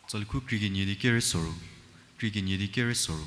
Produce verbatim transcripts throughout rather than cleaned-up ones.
Tsali khu krie kenie di kere soru. Krie kenie di kere soru.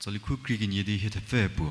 Tsali khu krie kenie di hie thepfü puo.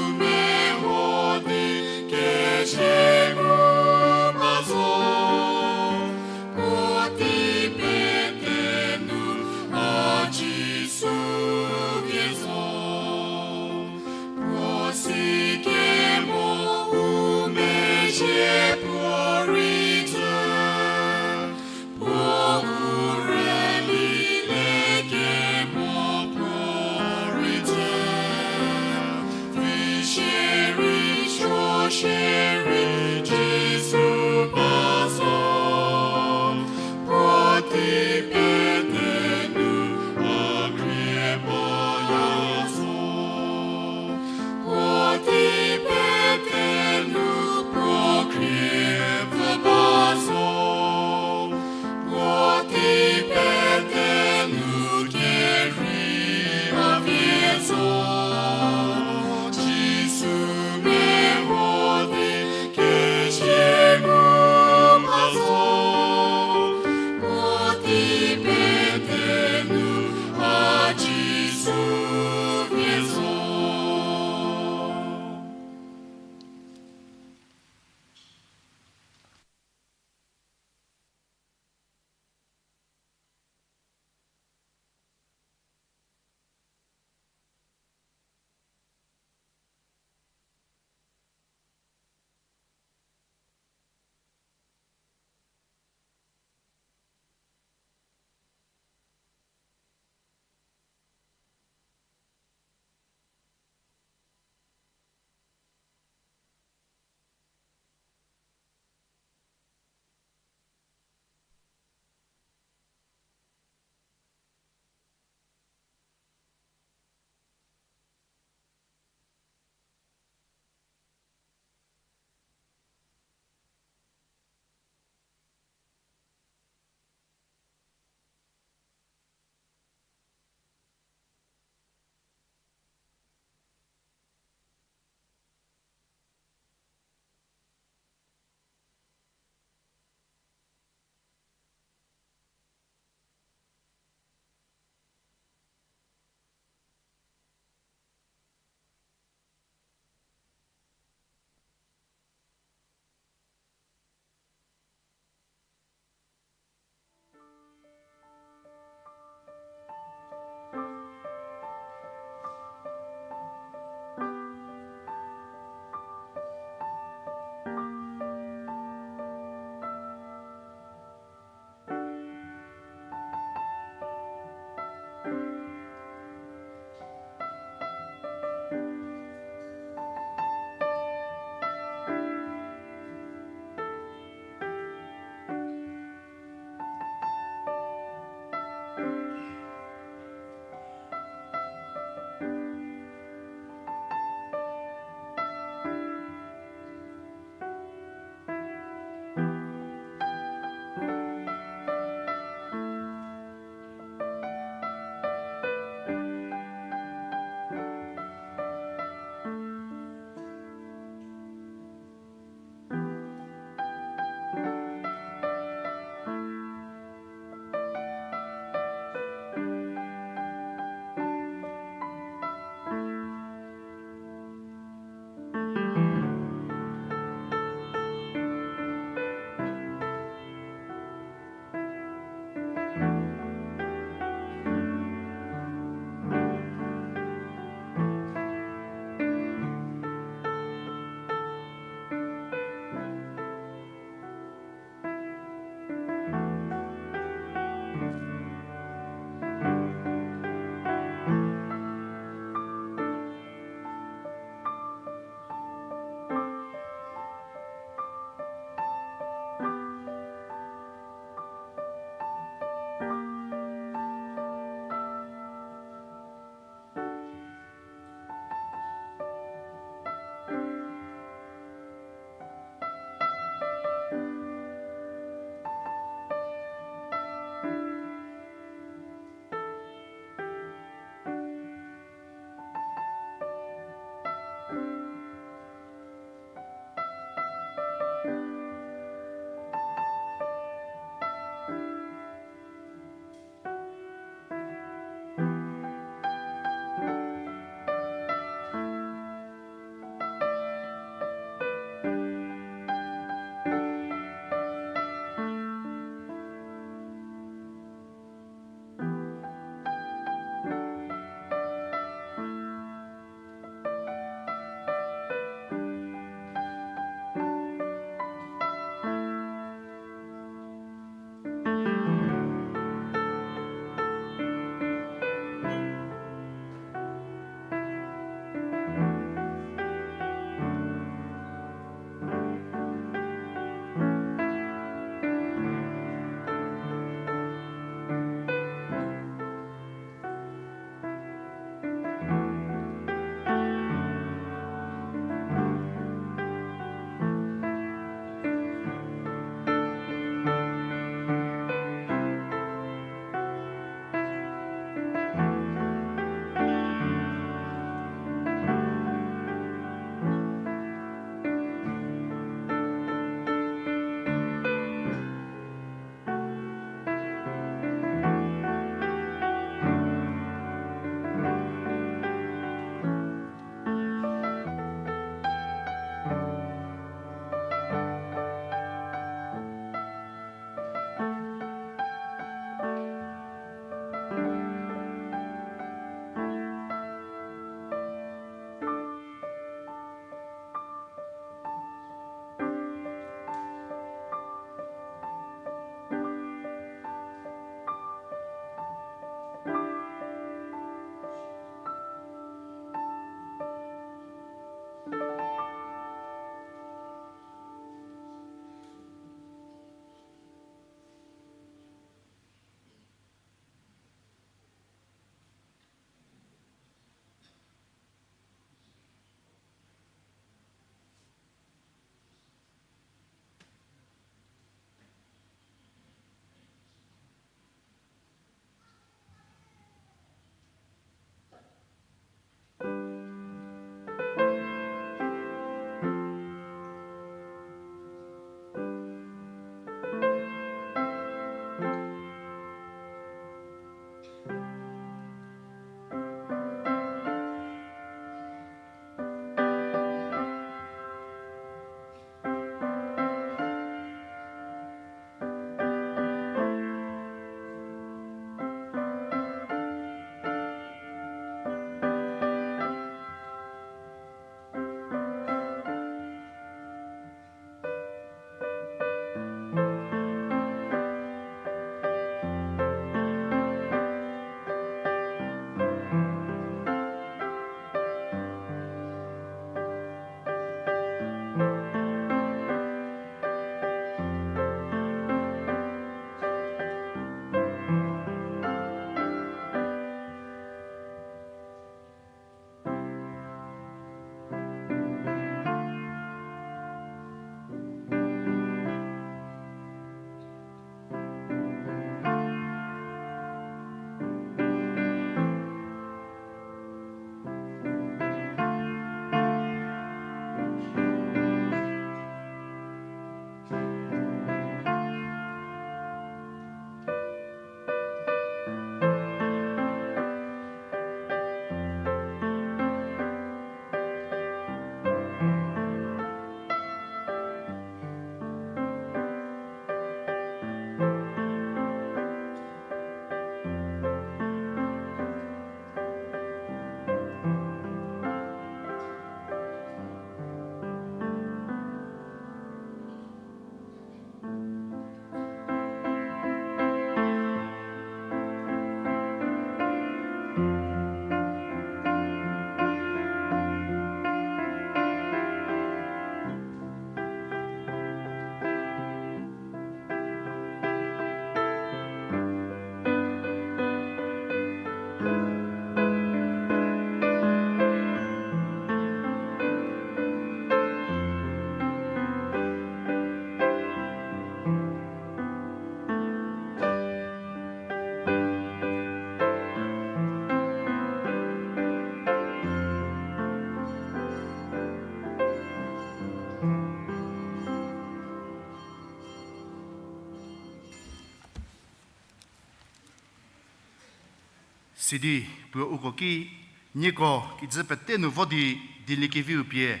Sidi puo uko ki, nieko kijü pete nu vo di dieliekeviu pie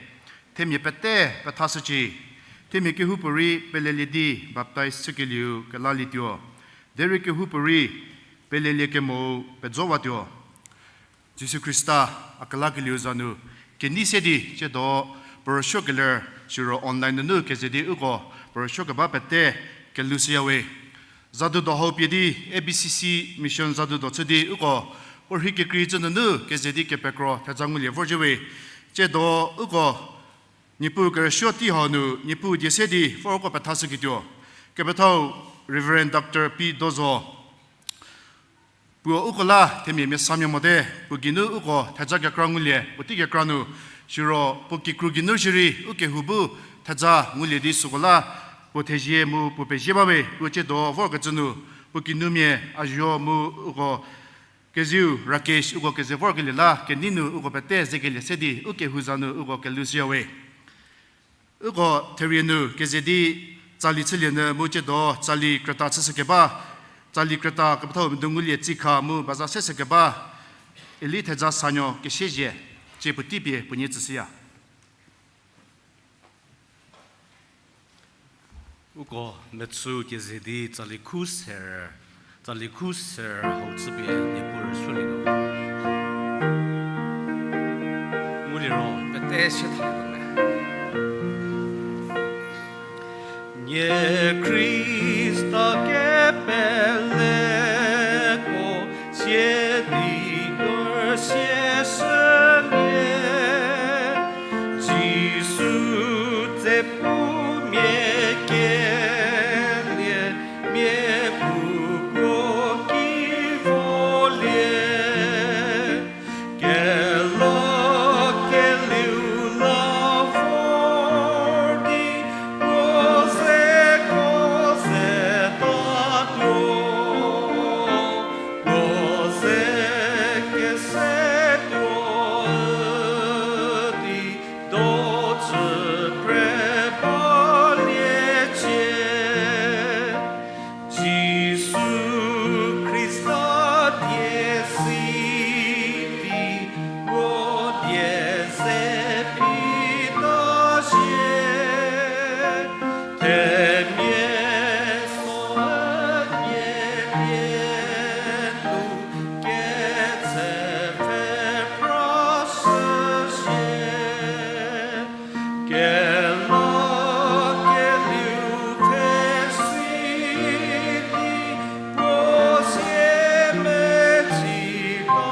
themia pete pethashücie. Themia kehoupuorei pelelie di baptaiz chükelieu kelalietuo. Derei kehoupuorei pelelie kemou pejowatuo. Jisu Khrista a kelakelieu za nu kenei se di tsiedo puo rüsuokeler siro online nunu keze di uko puo rüsuokeba pete kelhoushüyawe. Zadudo hau pie di A B C C Mission zadudo chü di uko puo rhei kekrei cü nunu keze di kepekro theja ngulie vorzhiewe. Tsiedo uko Niepuu kerüsuo tei hau nu Niepuu die se di vorko pethashüketuo. Kepethau Reverend Doctor P Dozo. Puo uko la themia mia samia mote, puo geinu uko theja kekra ngulie, puotei kekra nu, siro puo kikru geinu shierei ukehou bu theja ngulie di süko la puo thezie mu puo pezie bawe, puo tsiedo vorkecü nu, puo kinumia a zuo mu uko keziu Rakesh uko keze vorkelie la kenei nu uko pete zekelie se di ukehou za nu uko kelhoushüyawe. Uko therie nu keze di tsali chülie nyü mu tsiedo tsali krüta chüshükeba, tsali krüta kepethau Medungulie Tsikha mu baza seshükeba, Eli Theja Sanuo Kesiezie, tsie puotei pie puo nie tsüshüya. Uko metsü keze di tsali khu ser, tsali khu ser hau chüpie Niepuu rüsuolietuo. Nguliro pete sietha tuo me. Nie Khrista kepeleko, sie di kor sie shülie, Jisu tse pu mia kelie, mia puo ki volie. Kelakelieu la vor di, puo ze ko ze tatuo, puo ze kesetuo di, dodzü pre baliecie. Jisu Khrista die si di, puo die ze pita sie, themia so nie pie nu ketse pfhe pra shüsie. Kelakelieu pfhe si di, puo sie metsita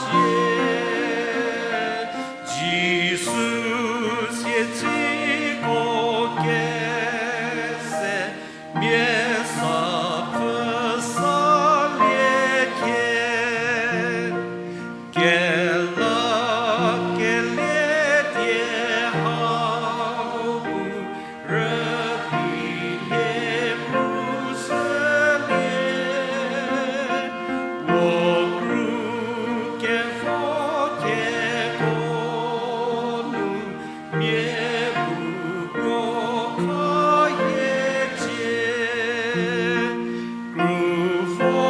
sie, Jisu sietsiko kese, mia sa pfü salie thie. Kelakelie die hau bu rüdi nie kru shülie, puo kru kevo keko nu mia bu puo khayie cie. Kru vo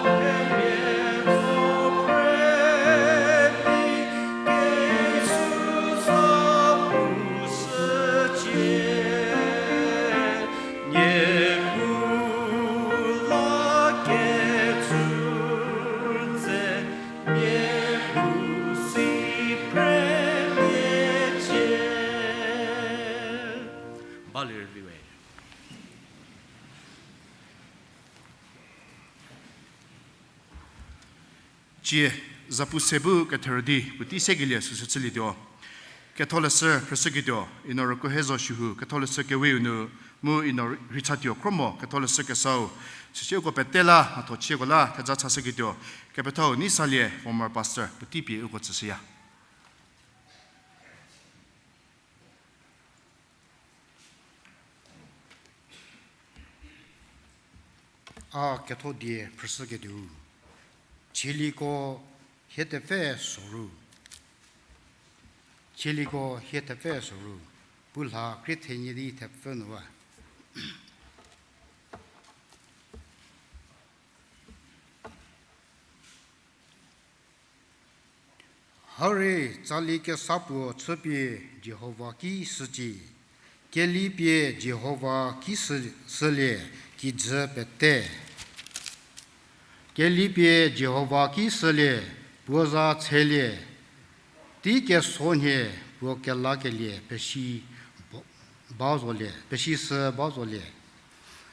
themia zo pre di, kesu za pu shücie. Niepuu la kecü tse, mia bu si preliecie. Balie rüli we. Cie, zapu se bu ketherü di puotei sekelie süsü chülietuo. Ketholeshü phrüshüketuo, Ino Rükuohezo Shühu, Ketholeshü Keweu nu, mu Ino Rhitshatuo Khromo, Ketholeshü Kesau, süsieko pete la mhatho chieko la theja chashüketuo, kepethau Neisalie, former pastor, puotei pie uko tsüshüya. A ketho die phrüshüketuo. Tsieliko hie thepfü soru. Tsieliko hie thepfü soru. Pu lha krie thenie di thepfü nu ba. Harie tsali kesa puo chüpie Jihova ki shücie. Kelipie Jihova ki shü, shülie kijü pete. Kelipie Jihova ki shülie, puo za tshelie, tei kesonhie puo kelakelie peshi ba, ba zolie, peshi shü ba zolie.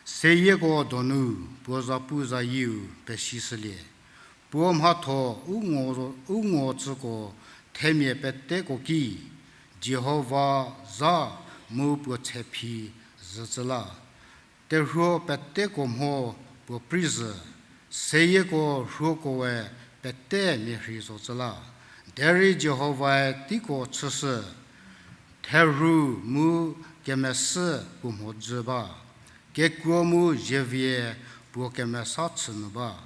Seyieko donu puo zapu zayieu peshi shülie. Puo mhatho u ngo, u ngo tsüko themia peteko ki, Jihova za mu puo tsephi zhücü la. Terhuo peteko mho puo prei zhü, seyieko rhuokoe pete mia rhei zocü la. Derei Jihovae teiko chüshü, therhu mu kemesü puo mhodzü ba, kekuo mu zievie puo kemesa chünu ba.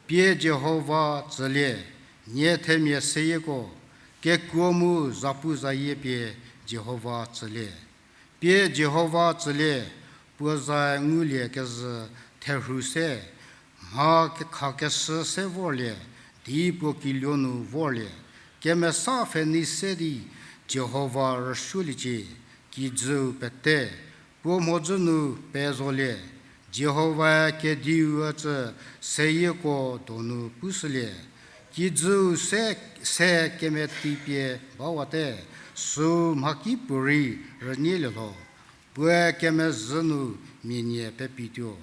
Pie Jihova tsülie, nie themia seyieko, kekuo mu zapu zayie pie Jihova tsülie. Pie Jihova tsülie, puo zae ngulie kezhü therhu se, mha kekhakeshü se vorlie, di puo kiluo nu vorlie, kemesa pfhenei se di Jihova rüsuoliecie, kijüu pete, puo mhodzü nu pezolie, Jihovae kediu ücü seyieko donu pushülie, kijüu se, se kemetei pie bawate, süu mhakipuorei rünielie lho, puoe kemezhü nu mia nie pepituo.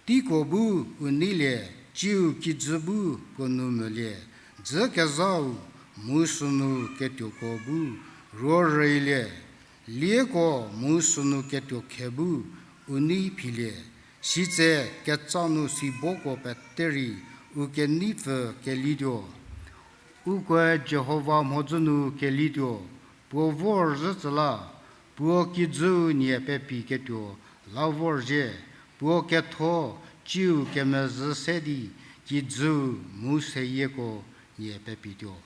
Teiko bu u neilie, tsiu kijü bu puo nu mülie, dzü kezhau mu sünu ketuoko bu ruo rüilie, lieko mu sünu ketuo khe bu u nei philie, sitse ketsa nu siboko pete rei u keneipfü kelituo. Ukoe Jihova mhodzü nu kelituo, puo vorzhücü la, puo kijüu nie pepi ketuo la vorzhie, puo ketho tsiu kemezhü se di kijüu mu seyieko nie pepituo.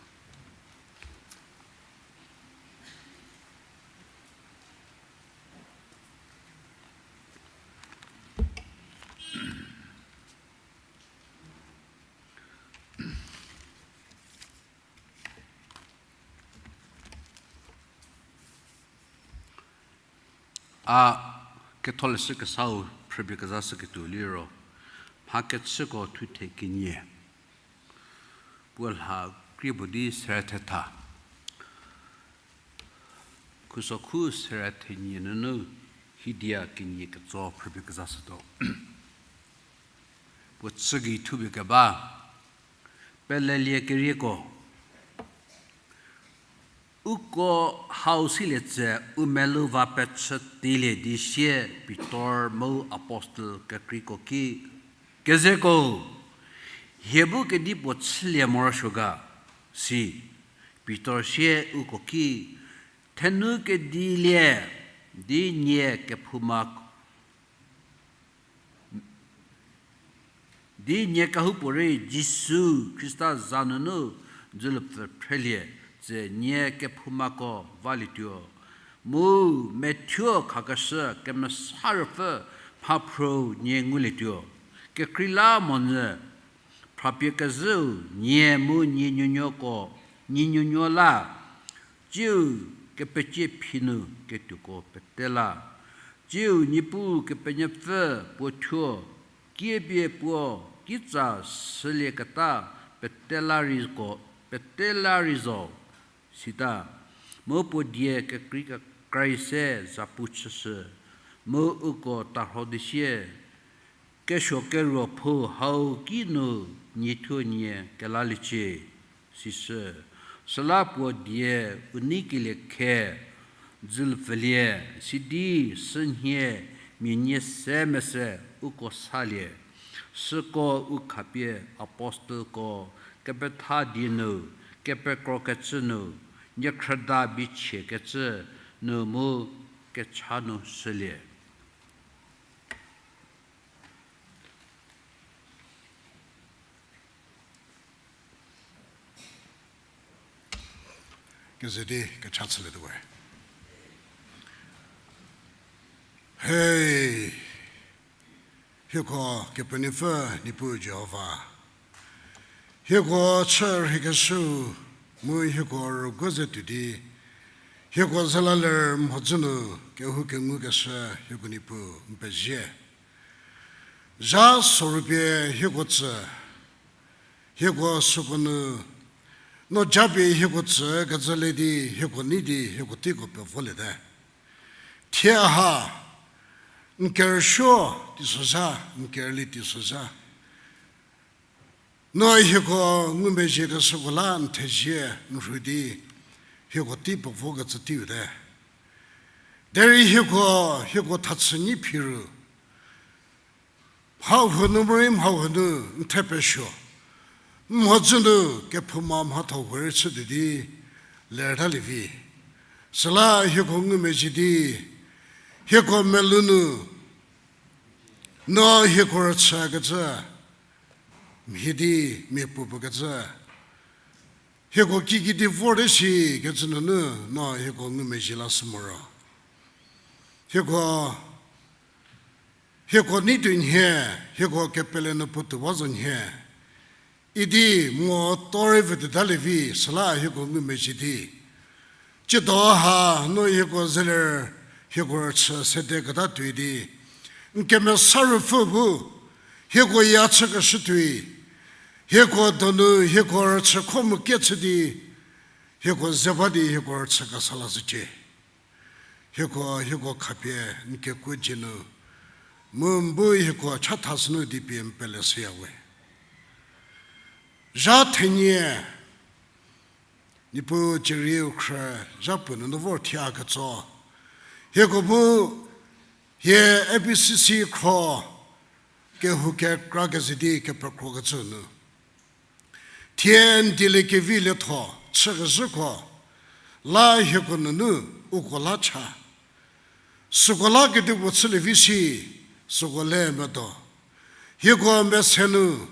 A ketholeshü kesau phrüpie kezashüketuo liro, mha kechüko thuthe kenie. Puo lha krie puo di sere thetha. Khusokhu sere thenie nunu hidia kenie ketso phrüpie kezashütuo. Puo chü gei thupie keba, pelelie kerieko. Uko hau silie tse u melou va pechü teilie di sie Pitor mu apostel kekreiko ki, Kezeko, hie bu kedipuo chülie morosuo ga, si. Pitor sie uko ki, Thenu kedilie, di nie kephouma di nie kehoupuorei Jisu Khrista za nunu dzülupfü phrelie, tse nie kephoumako valietuo. Mu methuo khakeshü Kemesa Ruopfü mhaphruou nie ngulietuo. Kekreilamonyü phrapie kezhüu nie mu nie nuonuoko, nie nuonuo la, tsiu kepecie phi nu ketuoko pete la, tsiu Niepuu Kepenuopfü puo thuo, kiepie puo kitsa sülieketa pete la rei ko, pete la rei zo, sita, mu puo die kekrei kekrai se zapu chüshü, mu uko tarho di sie, kesuo keruo phou hau ki nu nie thuo nie kelaliecie, sishü. Süla puo die u neikelie khe dzülupfülie, sidi sünhie mia nie se mese uko salie. Süko u khapie apostelko kepetha die nu, kepekrokecü nu, niekhrüda bichiekecü nu mu kecha nu shülie. Kezedi kecha chülietuo we. Hei, hieko Kepenuopfü Niepuu Jihova, Hieko chü rheikeshüu, mu hieko rüguo ze tuo di, hieko ze la ler mhodzü nu kehou kengukeshü hieko Niepuu n pezie. Zha sorupie hieko tsü, hieko süko nu, no japie hieko tsü kecü le di hieko nei di hieko teiko pevolete. Thie ha, n kerüsuo teisozha, n kerülie teisozha. No hieko ngumezhiekeshüko la n thezie n rhu di, hieko tei pevokecü teiu te. Derei hieko, hieko thachü nyi phiru, mhahuo nu morei mhahuo nu n thepesuo, mhodzü nu kephouma mhatho huorei chütuo di lertalie vi. Süla hieko ngumezhie di, hieko melou nu, no hieko rüchükecü mhie di mia puo puo kecü, hieko kikidi vorte shikecü nunu no hieko ngumezhie lashü moro. Hieko, hieko nei tuo nhie, hieko kepele nu puotou ba zo nhie idi mo torei vütuotalie vi, süla hieko ngumezhie di. Tsiedo ha no hieko zeler, hieko rüchü sede keta tuoi di, n kemesa ruopfü bu hieko ya chükeshü tuoi, hieko donu hieko rüchü kho mu kie chü di, hieko ze ba di hieko rüchü kesa lashücie. Hieko, hieko khapie n kekuo dzie nu, mu n bu hieko chathashü nu di pie n pele shüya we. Zha thenie, Niepuu cerieu khrü zha puo nunu vor thie a ketso, hieko bu hie A B C C khro kehou kekra keze di kepekrokecü nu, thie n dieliekevi lietho chükezhüko la hieko nunu uko la cha. Süko la kedipuo chülie vi shi, süko le medo. Hieko mese nu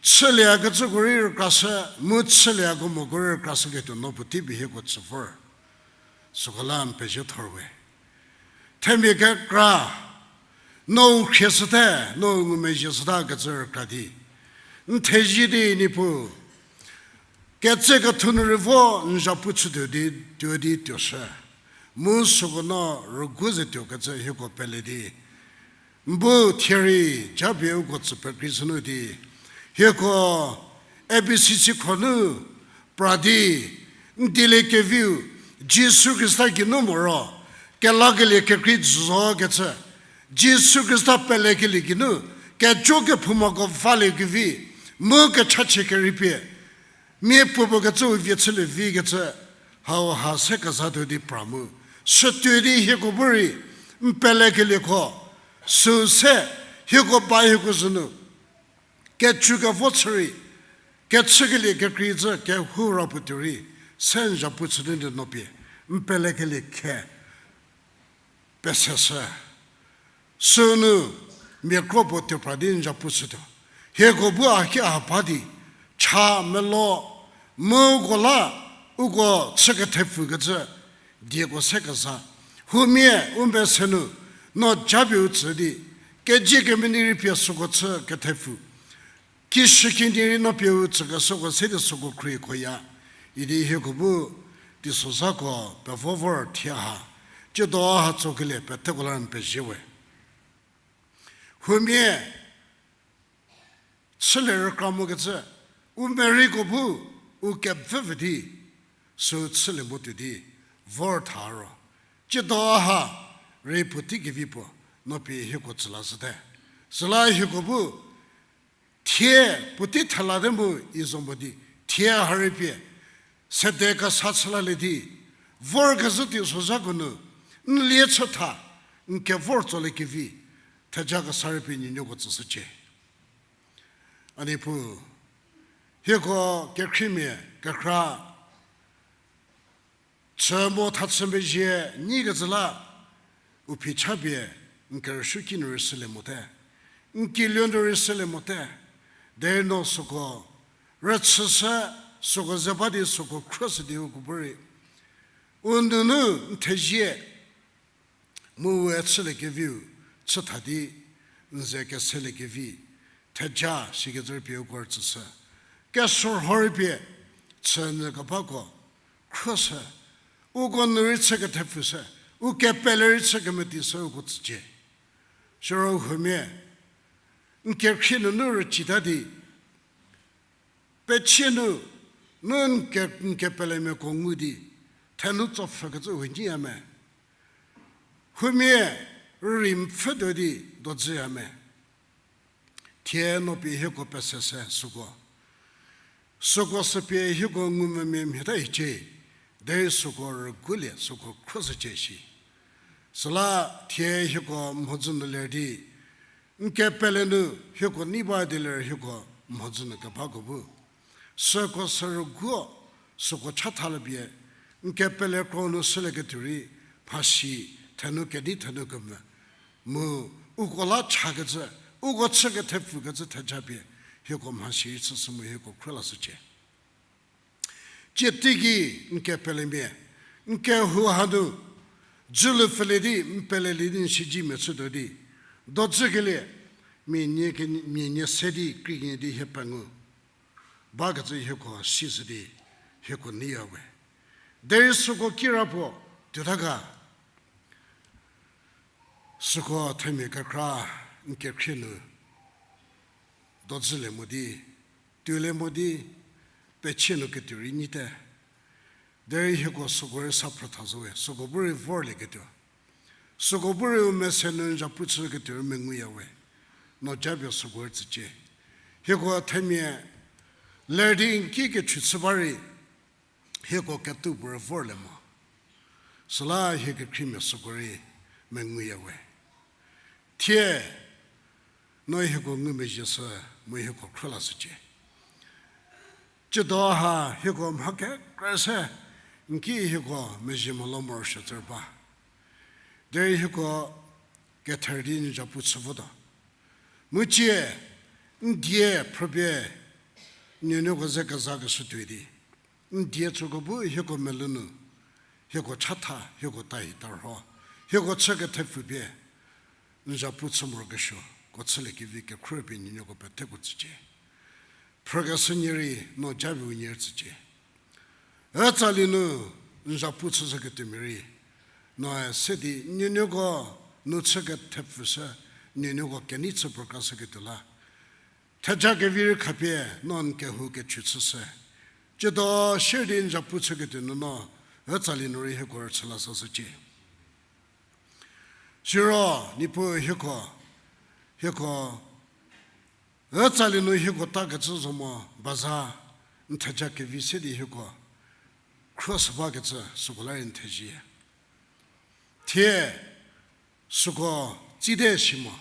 chülieyakecüko rei rükrashü, mu chülieyako moko rei rükrashüketuo no puotei pie hieko tsü vor. Süko la n pezie thor we. Themia kekra, no u khrieshüte, no u ngumezhie shütakecü rükra di, n thezie di Niepuu, ketsekethu nu rei vo n zhapu chütuo di, tuo di tuoshü. Mu süko no rüguo ze tuokecü hieko pele di, n bu thie rei japie uko tsü pekreishü nu di, hieko A B C C khro nu pra di, n dieliekeviu Jisu Khrista geinu moro kelakelie kekrei zokecü, Jisu Khrista pelekelie geinu kejo kephoumako valiekevi, mu kechachie kerei pie mia puo puo kecüu vie chülie vikecü, hau ha se kezatuo di pra mu, sütuo di hieko bu rei n pelekelieko, süu se hieko ba hieko zhü nu kecü kevo chü rei, kechükelie kekrei zhü kehou ra puo tuo rei, se n zhapu chü di no pie n pelekelie khe peseshü. Sünu mia kro puo tuo pra di n zhapu chütuo. Hieko bu a ki a ba di, cha melo, mu uko la, uko chü kethepfükecü dieko se keza. Humia u mese nu, no japie u tsü di, kezie kemenei rei pie süko chü kethepfü. Kishükinyi rei no pie u tsükeshüko se di süko khriekhoya, idi hieko bu teisozhako pevo vor thie ha, tsiedo ha tsokelie peteko la n pezie we. Humia chülie rükra mokecü, u mereiko bu u kepfhüpfü di, süu chülie mo tuo di vor tha ro, tsiedo ha rei puotei kevi puo no pie hieko tsü lashüte. Süla hieko bu thie puotei thelate mu i zo mo di, thie ha rei pie sede kesa chü lalie di, vorkezhü teisozhako nu n lie chü tha, n kevor tsoliekevi, theja kesa rei pie nuonuoko tsüshücie. A Niepuu, hieko kekhriemia kekra chü mo thachü mezhie nyikecü la, u phichapie n kerüsuoki nu rei shülie mote, n kiluo nu rei shülie mote, derei no süko rüchüshü, süko ze ba di süko khrüshü di uko bu rei u nunu n thezie, mu we chüliekeviu chü tha di n ze keseliekevi, theja sikecü rei pie uko rüchüshü. kesorho rei pie chünyü kebako khrüshü, uko nu rei chü kethepfüshü, u kepele rei chü kemeti shü uko tsücie. Siro huomia n kekhrie nunu rücita di, pechie nu, nu n ke, n kepelemiako ngu di, thenu tsopfhükecü huo nyiya me. Huomia rüri n pfhütuo di dozüya me. Thie no pie hieko pese se süko. Süko sü pie hieko ngumvümia mhie ta hiecie, derei süko rüguolie süko khrüshücie shi. Süla thie hieko mhodzü nu ler di, n kepele nu hieko nei ba di ler hieko mhodzü nu kebako bu süko sü rüguo, süko chatha le pie, n kepele kro nu shülieketuo rei, mhasi thenu kedi thenu kemvü. Mu uko la chakecü, uko chü kethepfükecü theja pie, hieko mhasi rei chüshü mu hieko khrü lashücie. Tsie teiki n kepelemia, n kehou hanu, dzülu pfülie di, n pelelie di, n siedzemia chütuo di, dozükelie, mia nie ke, mia nie se di, krie kenie di hie pengou bakecü hieko sishü di, hieko neiya we. Derei süko kirapuo tuota ga, süko themia kekra n kekhrie nu dozülie mo di, tuolie mo di, pechie nu ketuo rei nyite. Derei hieko süko rei sa phrütha zo we, süko bu rei vorlieketuo, süko bu rei u mese nu n zhapu chüketuo rei menguya we. No japie süko rei tsücie. Hieko themia ler di n ki kechü chü ba rei, hieko ketuo puo rei vorlie mo. Süla hie kekhriemia süko rei menguya we. Thie no hieko ngumezhie shü mu hieko khrü lashücie. Tsiedo ha hieko mha kekra se n ki hieko mezhie molo morosuo tsü ba. Derei hieko kether di n zhapu chü votuo. Mu tsie n die phrüpie n nuonuoko ze kezakeshü tuoi di, n die tsüko bu hieko melou nu, hieko chatha, hieko tahi tarho, hieko chü kethepfü pie n zhapu chü morokesuoko chüliekevi kekhruohi pie n nuonuoko peteko tsücie. Phrükeshü nyie rei no japie u nyie rei tsücie. Ütsali nu n zhapu chüshüketuomia rei noe se di n nuonuoko nu chü kethepfü shü, n nuonuoko kenei chü phrükeshüketuo la theja kevi rei khapie no n kehou kechü chüshü. Tsiedo sier di n zhapu chüketuo nunu, ütsali nu rei hieko rüchü la sashücie. Siro Niepuu hieko, hieko, ütsali nu hieko takecü zo mo baza, n theja kevi se di hieko khrüshü bakecü süko la rei n thezie. Thie süko tsite si mo,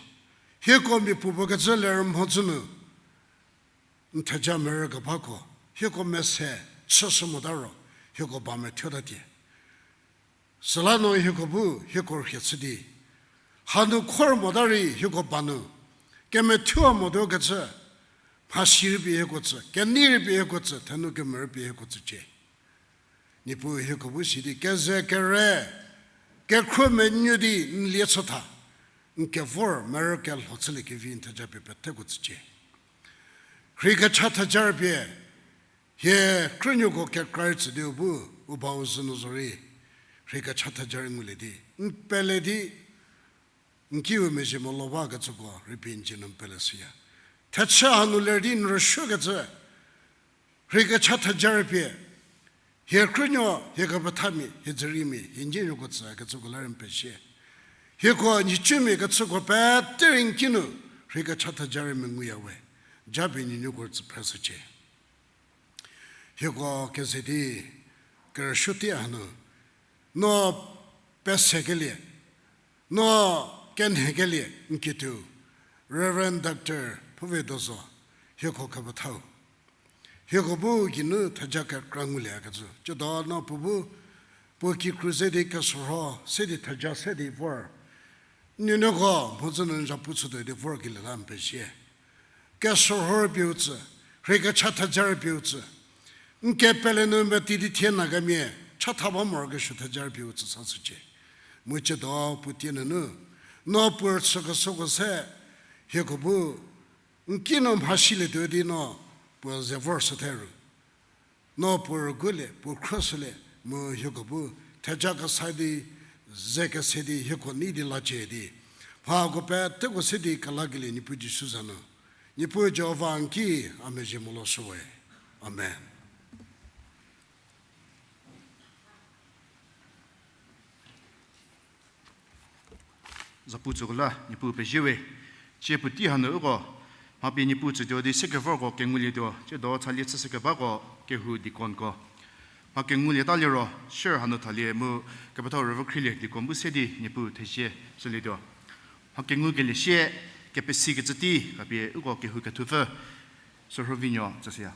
hieko mia puopuo kecü ler mhodzü nu n theja merü kebako hieko mese chüshü mota ro, hieko ba methuotatie. Süla no hieko bu hieko rhie chü di, hanu khor mota rei hieko ba nu kemethuo motuo kecü, mhasi rei pie hieko tsü, kenei rei pie hieko tsü, thenu kemvü rei pie hieko tsücie. Niepuu hieko bu si di keze kere, kekhruo menuo di n lie chütha, n kevor merü kelho chüliekevi n theja pie peteko tsücie. Rhei kecha theja rei pie, hie krünuoko kekra rei tsü di u bu, u bau zhü nu zorei, rhei kecha theja rei ngulie di n pele di, n kiu mezhie molo bakecüko rei pie n dzie nu n pele shüya. Thechü hanu ler di n rüsuokecü, rhei kecha theja rei pie, hie krünuo, hie kepethamia, hie dzüriemia, hie n dzie nuoko tsükecüko la rei n pezie. Hieko nhicumia kechüko pete rei n ki nu rhei kecha theja rei menguya we, japie n nuonuoko tsü phreshücie. Hieko keze di kerüsuo tei hanu, no pesekelie, no kenhekelie n kituo, Reverend Doctor Phuvedozo, hieko kepethau. Hieko bu geinu theja kekra nguliekecü tsiedo no puo bu, puo kikru ze di kesorho se di theja se di vor, n nuonuoko mhodzü nu n zhapu chütuo di vorkelie la n pezie. Kesorho rei pie u tsü, rhei kecha theja rei pie u tsü, n kepele nu meti di thie Nagamia chatha ba morokesuo theja rei pie u tsü sashücie. Mu tsiedo puo tie nunu, no puo rüchükeshüko se, hieko bu n ki nu mhasilietuo di no puo ze vor shütheru. No puo rügulie, puo khrüshülie, mu hieko bu theja kesa di, ze kese di, hieko nei di lacie di. Mhako peteko se di kelakelie Niepuu Jisu za nu. Niepuu Jihova n ki a mezhie mo lo shüwe. Amen. Zapu tsüko la, Niepuu pezie we. Tsie puotei hanu uko mha pie Niepuu tsütuo di sekevorko kengulietuo, tsiedo thalie chüshükebako kehou deaconko. Mha kengulieta liro, share hanu thalie mu kepethau rüvü khrielie deacon bu se di Niepuu thezie shülietuo. Mha kengukelie sie, kepesikecü tei khapie uko kehou kethupfü, Sürhovinuo tsüshüya.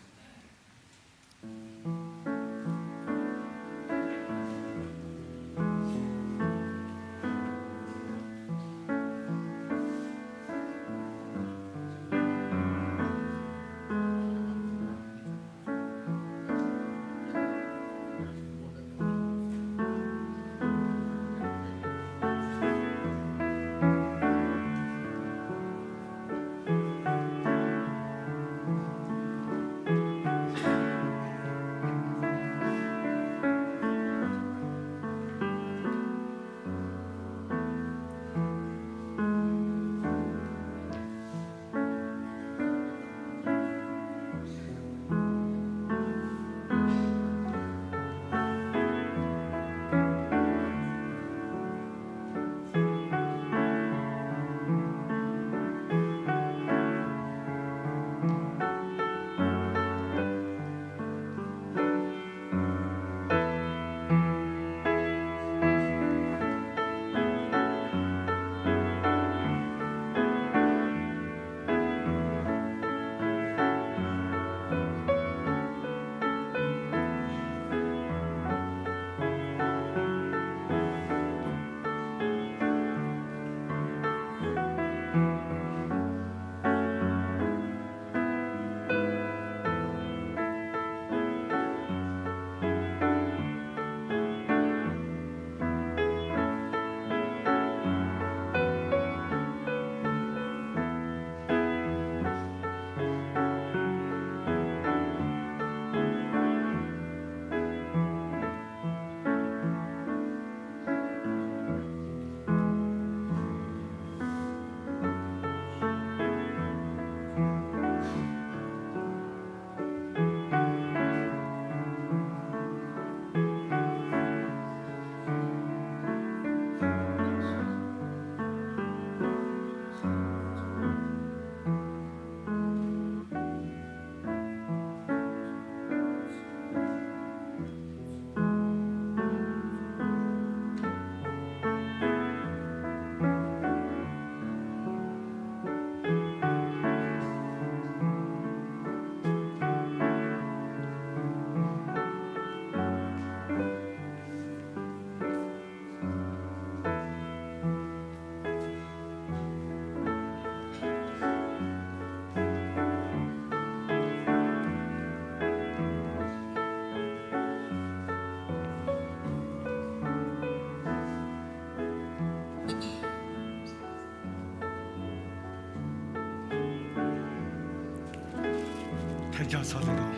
Theja salietuo.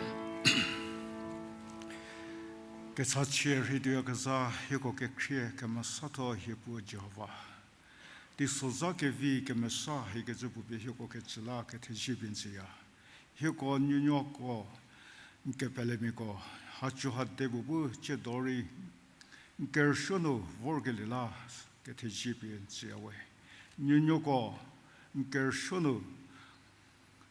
Kechachie rheituoyakezha hieko kekhrie kemesatho hie puo Jihova. Teisozha kevi kemesa hiekecü puo pie hieko kecü la kethezie pie n tsüya. Hieko nuonuoko, n kepelemiako, hacu hade puo bu tsiedo rei n kerüsuo nu vorkelie la kethezie pie n tsüya we. Nuonuoko n kerüsuo nu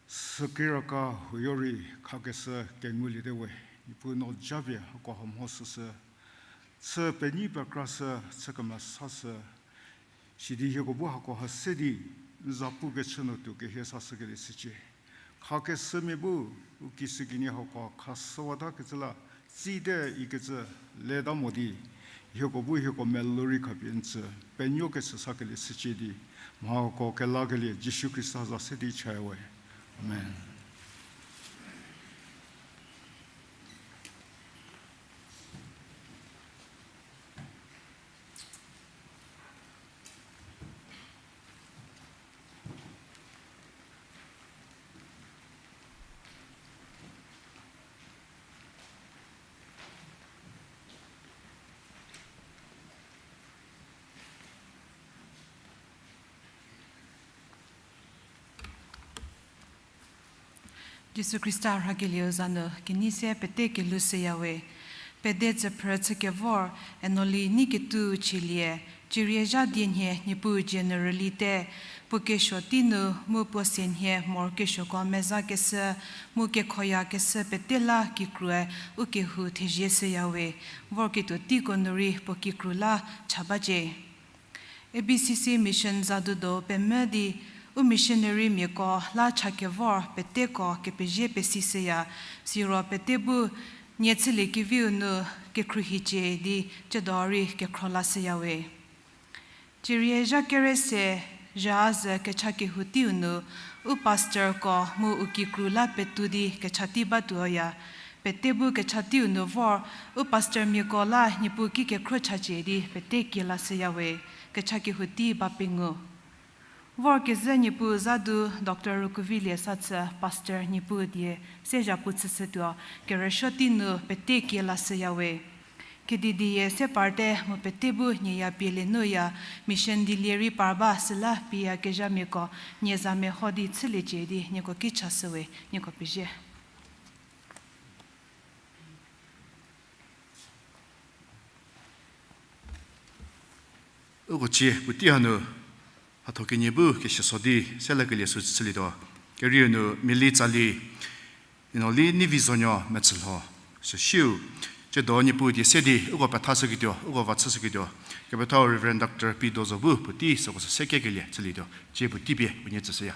sükiraka huoyo rei khakeshü kenguliete we. Niepuu no japie hako ha mho süsü chü penyi pekrashü, chü kemesashü, sidi hieko bu hako ha se di n za pukechü nu tuo kehie sashükelie shücie. Khakeshümia bu u kishükinyi hako khashüwatakecü la tsite ikecü leta mo di, hieko bu hieko melou rei khapie n tsü penuokeshü sakelie shücie di, mhako kelakelie Jisu Khrista za se di chaya we. Amen. Jisu Khrista rhakelieu za nu kenei se pete kelou shüyawe. Pede tsüphrü chükevor, Enoli Neiketuo Chielie, cierie zha die nhie Niepuu dzie nu rülite, puo kesuo tei nu mu puo se nhie morokesuoko mezakeshü, mu kekhoyakeshü pete la kikrue u kehou thezie shüyawe, vorketuo teiko nu rei puo kikru la cha bacie. A B C C Mission zadu do pemvü di, u missionarymiako la cha kevor peteko kepezie pesishüya, siro pete bu nie chüliekeviu nu kekhruohicie di tsiedo rei kekhro lashüyawe. Cierie zha kere se, zha zü kecha kehou teiu nu, u pastorko mu u kikru la petou di kecha tei batuoya, pete bu kecha teiu nu vor, u pastormiako la Niepuu ki kekhro chacie di pete kie lashüyawe, kecha kehou tei ba pengou. Vorkezhü Niepuu zadu Doctor Rukuvilie Sathü pastor Niepuu die se zhapu chüshütuo, kerüsuo tei nu pete kie lashüyawe. Kedi die se parte mu pete bu nie ya pielie nuya, mission dilie rei par ba süla pieyakezhamiako nie za meho di chüliecie di nieko ki chashüwe, nieko pezie. Uko cie puotei hanu, mhatho kenie bu kesiaso di selakelie sü chülietuo. Kerieu nu Mili Tsali, Enoli Neivizonuo Metsülho, süsiu, tsiedo Niepuu die se di uko pethashüketuo, uko va chüshüketuo, kepethau Reverend Doctor P. Dozo bu puotei süko sü sekekelie chülietuo, cie puotei pie unie tsüshüya.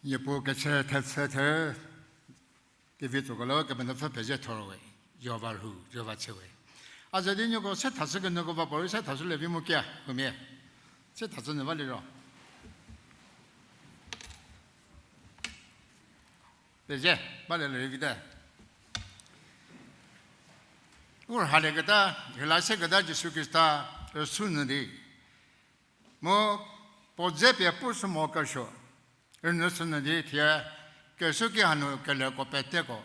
Niepuu kechü thechü the, kevi tsokolo Kepenuopfü peze thor we, Jihova rhu, Jihova chü we. A ze di nieko se thashü kenuoko va puorei se thashü le vi mu kia, huomia. Se thashü nyü ba liro. Peze, ba le le rei vite. U rhalieketa, rheilaseketa Jisu Khrista rüsuo nyü di. Mu puo dze pie pushü mo kesuo. Rünyüshü nyü di thie, kesuo ki hanu keleko peteko.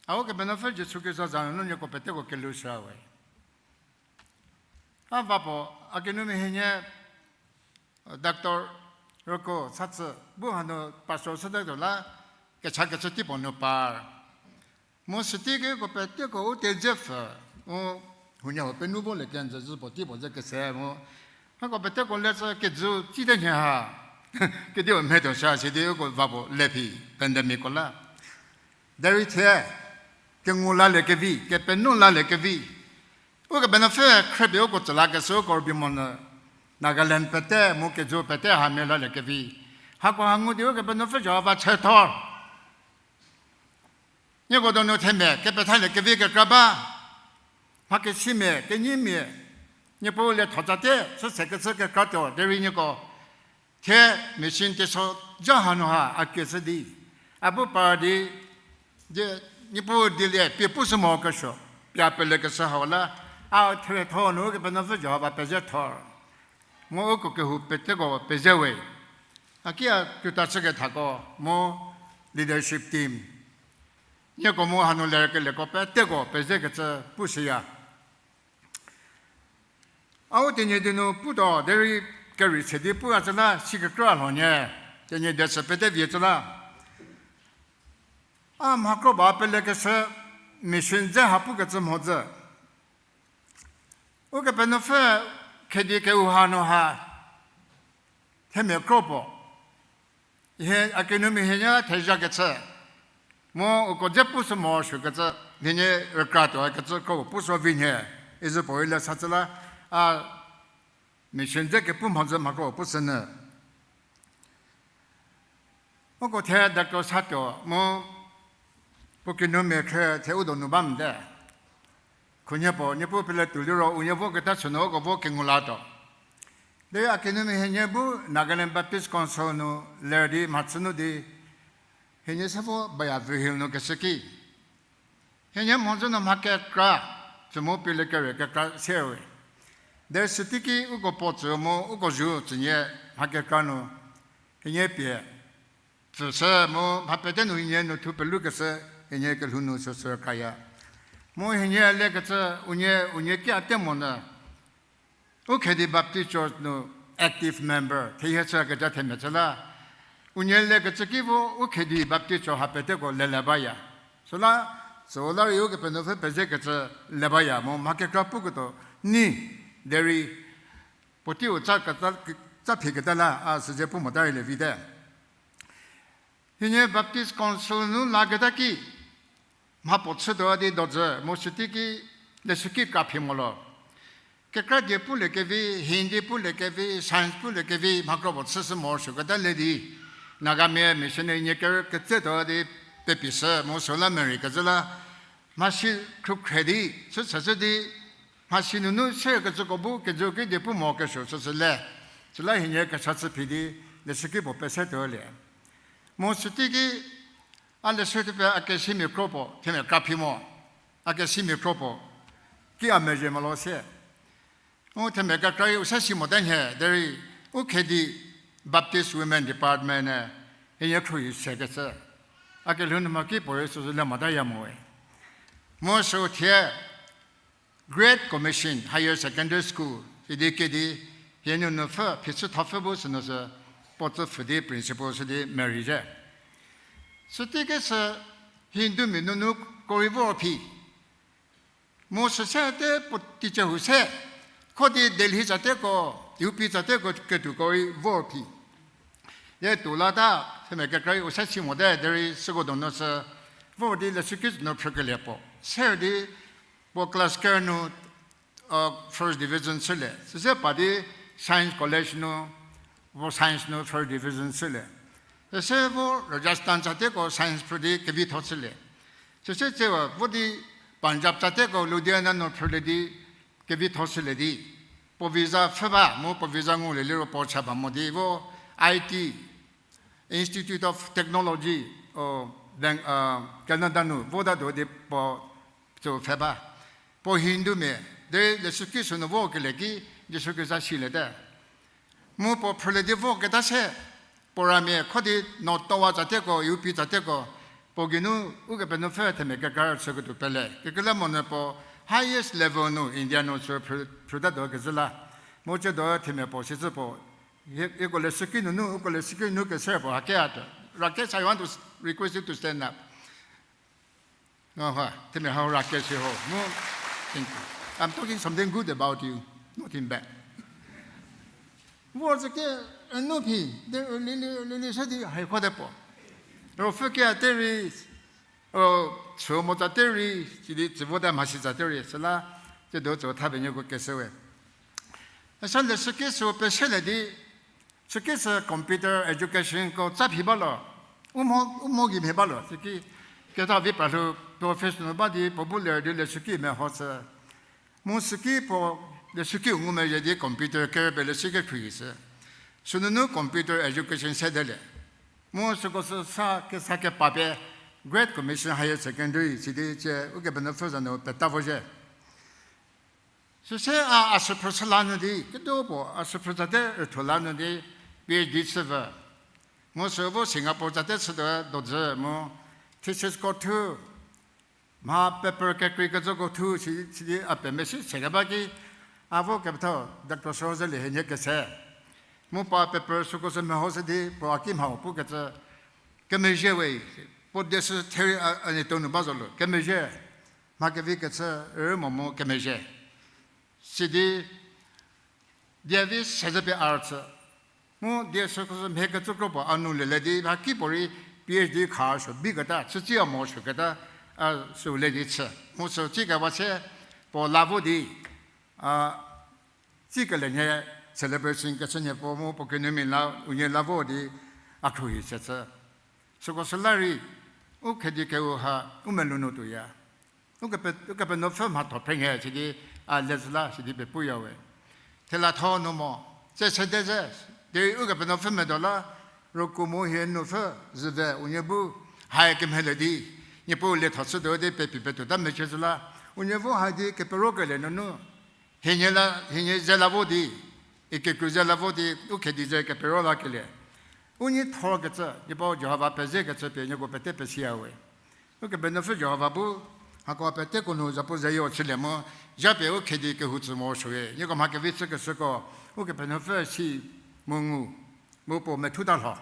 A Ukepenuopfü Jisu Khrista za nunu nieko peteko kelhou shü we. A va puo, a kinu mia hienie, doctor rüko satsü, bu hanu pastor sütetuo la, kecha kecü tei puo nu par. Mu sütei ki uko peteko u tedze pfü, u huoniehuo penu volie kenjü zhü puo tei puo ze kese mu. Hako peteko le sü kejü tei te nhie ha. Kediu mhie tuo sha sidi uko va puo le phi pandemic ko la. Derei thie, kengu laliekevi, kepenu laliekevi. Ukepenuopfü khriepie uko tsü lakeshü uko rübei monyü. Nagaland pete, mu kejü pete hamia laliekevi. Hako ha ngu di Ukepenuopfü Jihova chü thor. Nieko donu themia kepethaliekevi kekra ba. Mha kesimia, kenyimia. Niepuu le thotsa te, sü se kecü kekra tuo, derei nieko. Thie mission teisozha hanu ha a kieshü di. A bu par di, di, Niepuu dilie pie pushü mo kesuo, pie a pelekeshü hau la, a therietho nu Ukepenuopfü Jihova peze thor. Mu uko kehou peteko peze we. A ki a tuota chükethako mu leadership team. Nieko mu hanu lerkelieko peteko pezekecü pushüya. A u Tenyidie nu putuo derei kerei se di puya cü la si kekra lho nyie, Tenyidie sü pete vie cü la. A mha kro ba pelekeshü mission dze ha pukecü mhodzü. Ukepenuopfü khedi kehou hanu ha, themia kro puo. Hie a kinumia hienie thezhakecü. Mu uko dze pushü morosuokecü, hienie rükratuo kecü kro puo pushü vi nhie, izü puorei le sa cü la, a mission dze kepu mhodzü mha kro pushünyü. Uko the doctor satuo mu puo kinumia khrü the u donu ba mote. Khunhie puo, Niepuu pele tuo liro unie voketa sünu uko vo kengu latuo. Derei a kinumia hienie bu Nagaland Baptist Council nu ler di mhachü nu di, hienie se vo baya Vihil nu keshü ki. Hienie mhodzü nu mha kekra, tsü mu pie le kere kekra sewe. Derei süteiki uko puo tsü mu uko zhu tsünie mha kekra nu, hienie pie pfüshü mu mha pete nu hienie nu thu pelukeshü, hienie kelhou nu süsü kaya. Mu hienie lekecü unie, unie ki a te monyü, Ukhedi Baptist Church nu active member thehie chü kecü themia cü la. Unie lekecü ki vo Ukhedi Baptist Church ha peteko lele baya. Süla, süu la rei Ukepenuopfü pezekecü le baya mu mha kekra puketuo nyi, derei puoteiu tsa keta, tsa phiketa la a süze pu mota rei le vite. Hienie Baptist Council nu laketa ki, mhapuo chütuo di dojü mu süteiki leshüki kra phi molo. Kekra die puliekevi, Hindi puliekevi, science puliekevi mha kro puo chüshü morosuoketa le di, Nagamia missionary nie ker ketsetuo di pepishü mu süla merei kezhü la, mhasi khrükhre di chüshüshü di, mhasi nunu sekecüko bu kejü ki die pu mo kesuo süsü le. Süla hienie kecha chü phi di, leshüki puo pesetuolie. Mu süteiki a leshü thupie a kesimia kro puo, themia kra phi mo, a kesimia kro puo, ki a mezhie molo sie. Mu themia kekra rei u se si mota nhie, derei Ukhedi Baptist Women Department-e hienie khruohi sekecü. A kelhou nu mha ki puorei süsü le motaya moe. Mu süu thie Great Commission Higher Secondary School idi kedi hie nuonuopfü phichü thopfü bu sünu sü puo tsü pfhü di principal sü di merei zhie. Süteikesü Hindumia nunu ko rei vor phi. Mu süse te puo teacher hu se, kho di Delhi tsateko, U P tsateko ketuoko rei vor phi. Ye tuo lata, themia kekra rei u se si mote, derei süko donu sü, vor di leshüki nu phrükelie puo. Se di puo class ker nu, first division chülie. Süse pa di science college nu, puo science nu first division chülie. Süse vo Rajasthan tsatie ko science phrü di kevitho chülie. Süse tsewa vo di Punjab tsatie ko Ludhiana nu phrülie di kevitho chülie di. Puo visa pfhü ba, mu puo visa ngulie liro puo cha ba mo di vo I T, Institute of Technology, o, Bang-, uh, Canada nu, vo da do di puo tsü pfhe ba. Puo Hindu mia, de leshüki sünu vo kelie ki, Jisu Khrista siliete. Mu puo phrülie di vo keta se, puo ramia kho di North Goa tsatie ko, U P tsatie ko, puo geinu Ukepenuopfü themia kekra chüketuo pele. Kekreilamonyü puo highest level nu India nu sü phrü-, phrüta do kezhü la. Mu tsiedo themia puo sicü puo, ye-, yeko leshüki nunu, uko leshüki nu kese puo, hake ate. Rakesh, I want to s-, request you to stand up. No, ha, themia hau Rakesh ho. No, thank you. I'm talking something good about you, nothing bad. Vo zeke, enu phi, de, lili, lili se di, hai kho de puo. Ro pfü kia te rei, o, chü mo tsa te rei, sidi, tsü vo da mhasi tsa te rei, süla, tsiedo tsü tha penuoko kese we. Esa leshüki sü peselie di, süki sü computer education ko tsa phi ba lo, u mho, u mho gei mhie ba lo, süki keta vi pra lhou, professional nu ba di, puo bu ler di leshüki meho sü. Mu süki puo leshüki ngumezhie di computer kerüpie leshüki khruohi sü. Sünunu computer education sedelie. Mu süko sü sa kesa kepa pie Great Commission Higher Secondary sidi tsie Ukepenuopfü za nu peta vo zhie. Süse a, a süphrü chüla nu di, kedo puo, a süphrü tsate rüthu la nu di, P H D chüvü. Mu sü vo Singapore tsate chütuo dodzü mu, thesis ko thu, mha paper kekreikecüko thu, si, sidi a pemesi sekeba ki, a vo kepethau, Doctor Sorozelie hienie kese. Mu puo paper süko sü meho sü di, puo a ki mhau pukecü, kemezhie we, puo die sü theory a, a nie tonu ba zo lo, kemezhie. Mha kevi kecü rü mo mu kemezhie. Sidi, die vi sezhü pie a rüchü. Mu die sü kecü mhie kecü kro puo a nu lele di, mha kipuorei P H D kha sü biketa, chütsi a mo süketa, a sü le di chü. Mu sü tsikewa se, puo la vo di, a, tsikelie nie celebration kechü nie puo mu puo kinumia la, unie la vo di, a khruohi se chü. Süko süla rei, u khedi keu ha, u melou nu tuoya. Ukepe-, Ukepenuopfü mhatho phrünyü sidi, a lezhü la sidi pie puya we. Thelatho nu mo, tse sede ze, derei Ukepenuopfü medo la, rüku mu hie nupfü, züve, unie bu, hai kemhielie di, Niepuu lietho chütuo di pepi petuota mecü zhü la, unie bu hai di keperokelie nunu, hienie la, hienie ze la vo di, ikekru ze la vo di, u khedi ze kepero lakelie. Unie thorkecü, Niepuu Jihova pezekecü pie nieko pete pesiya we. Ukepenuopfü Jihova bu, hako peteko nu zapu zeyo chülie mu, japie u khedi kehou tsü mo shüwe, nieko mha kevi chükeshüko, Ukepenuopfü si mu ngu, mu puo methuta lho.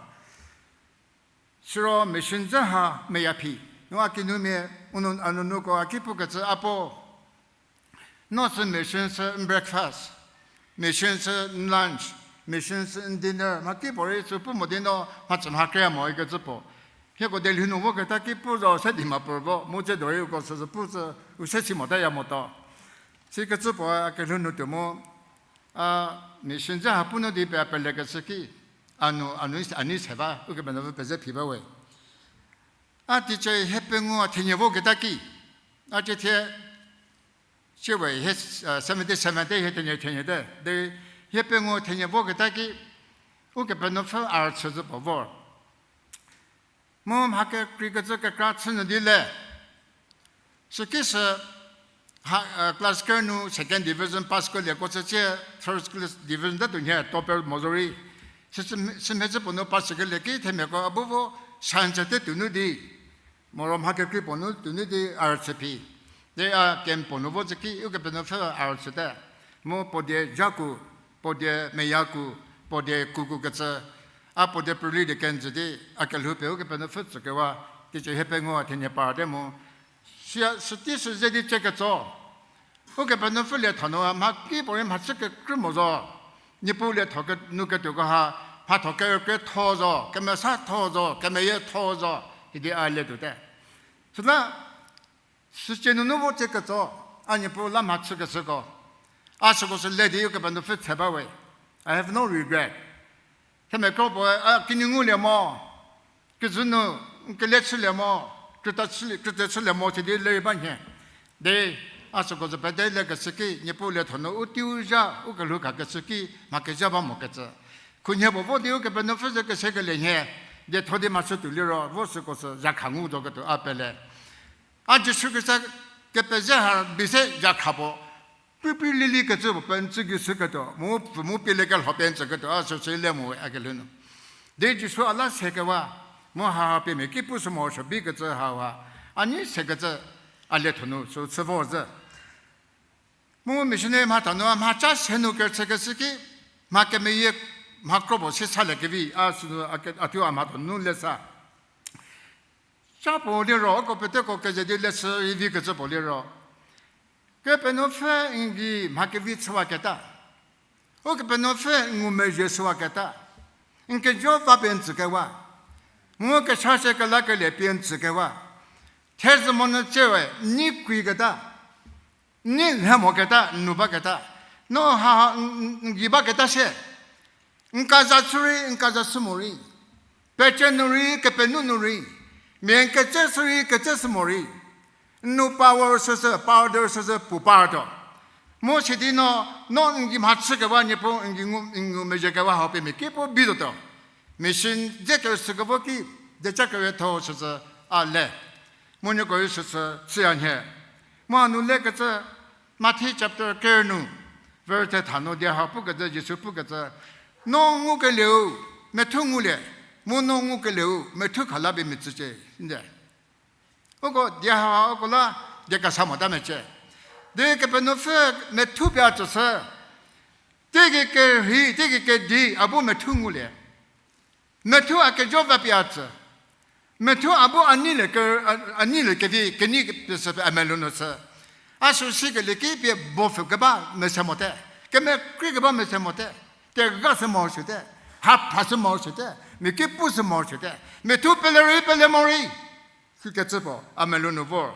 Siro mission dze ha meya phi, nu a kinumia, u nu, a nunuko a ki pukecü a puo. No sü mission sü n breakfast, mission sü n lunch, mission sü n dinner, mha kipuorei sü pu mo di no mha tsü mha kre mo ikecü puo. Hieko delhi nu voketa ki pu zo se di ma puo vo, mu tse dorei uko sü sü pu sü u se si motaya motuo. Sikecü puo a kelhou nu tuo mu, a mission dze ha pu nu di pie a pelekeshü ki, a nu, a nu, a nei se ba, Ukepenuopfü peze phi ba we. A teacher hie pengou a thenie voketa ki, a thie thie, sie we hie, seventy seven te hie thenie thenie te, de hie pengou thenie voketa ki, Ukepenuopfü a rüchü zhü puo vor. Mu mha kekreikecü kekra chü nyü di le. Süki sü ha, class kerü nu second division pass ko lieko chücie, first class division ta tuo nhie topper mo zorei. Sü, sümhie chü puo nu pass kelie ki themiako a bu vo science te tuo nu di. Moro mha kekrei puo nu tuo nu di a rüchü phi. De a camp puo nu vo tsü ki Ukepenuopfü a rüchüte. Mu puo die jaku, puo die meyaku, puo die kuku kecü. A puo die pürüli die kenjü di a kelhou pie Ukepenuopfü tsükewa, teacher hie pengou a thenie parte mu. Sütei sü ze di tsie ketso. Ukepenuopfü lietho nu mha kipuorei mhachü kekrü mo zo. Niepuu lietho ke, nu ketuoko ha, mhatho kerükrietho zo, kemesatho zo, kemeyietho zo, idi a le tuote. Süla, sücie nunu vo tsie ketso, a Niepuu la mhachükeshüko. A süko sü le di Ukepenuopfü tshe ba we. I have no regret. Themia kro puo a kinyi ngulie mo. Kezü nu, n kele chülie mo, krüta chülie, krüta chülie mo, sidi lerei ba nhie. De, a süko zo pete lekeshü ki, Niepuu lietho nu u teiu zha, u kelhou khakeshü ki, mha kezha ba mokecü. Khunhie puo vo di Ukepenuopfü ze kesekelie nhie, dietho di mhachü tuo liro, vo süko sü zha kha ngu zoketuo a pele. A Jisu Khrista kepeze ha bi se zha kha puo, pripri lili kecü puo pe n tsü gei shüketuo, mu pfü mu pie le kelho pie n tsüketuo, a süsü le mo a kelhou nu. De Jisu a la sekewa, mu haha pie mia ki pushü morosuo bikecü haha, a nei sekecü a lietho nu sü chü vo zhü. Mu missionary mhatha nu a mhaca se nu kerüchükeshü ki, mha kemeyie mha kro puo si saliekevi, a sünu a ke-, a thuo a mhatho nu le sa. Ca puo liro, uko peteko keze di leshü rei vikecü puo liro, Kepenuopfü n gei mha kevi chüwaketa, Ukepenuopfü n ngumezhie shüwaketa, n kejo va pie n tsükewa, mu kechase kelakelie pie n tsükewa, thezü monyü tsie we n nei kuiketa, n nei lhe moketa, n nu baketa, no ha, n, n, n gei baketa sie, n kaza chü rei, n kaza shü morei, pece nu rei, kepenu nu rei, mia n ketse shü rei, ketse shü morei, n nu power süsü, powder süsü pu partuo. Mu sidi no, no n gei mhachükewa Niepuu, n gei ngu, n ngumezhiekewa hau pie mia ki puo bi zotuo. Mission dze kerüchükevo ki, dieca kerietho süsü a le. Mu nieko rei süsü chüya nhie. Mu a nu lekecü, Matthew chapter ker nu, verse thetha nu die ha pukecü, Jisu pukecü, no ngukelieu, methu ngulie, mu no ngukelieu, methu kha la pie mia tsücie, nde. Uko die ha uko la, die kesa mota mecie. Di Kepenuopfü methu pie a tsüshü, teigei kerhei, teigei kedi, a bu methu ngulie. Methu a kejo va pie a tsü. Methu a bu a neilie ke, a, a neilie kevi, kenei pie sü pie a melou nu chü. A sü sikelie ki pie bopfü keba mese mote. Kemekrei keba mese mote. Tega sü morosuote. Haphra sü morosuote. Mia ki pu sü morosuote. Methu pele rei pele morei. Sikecü puo, a melou nu vor.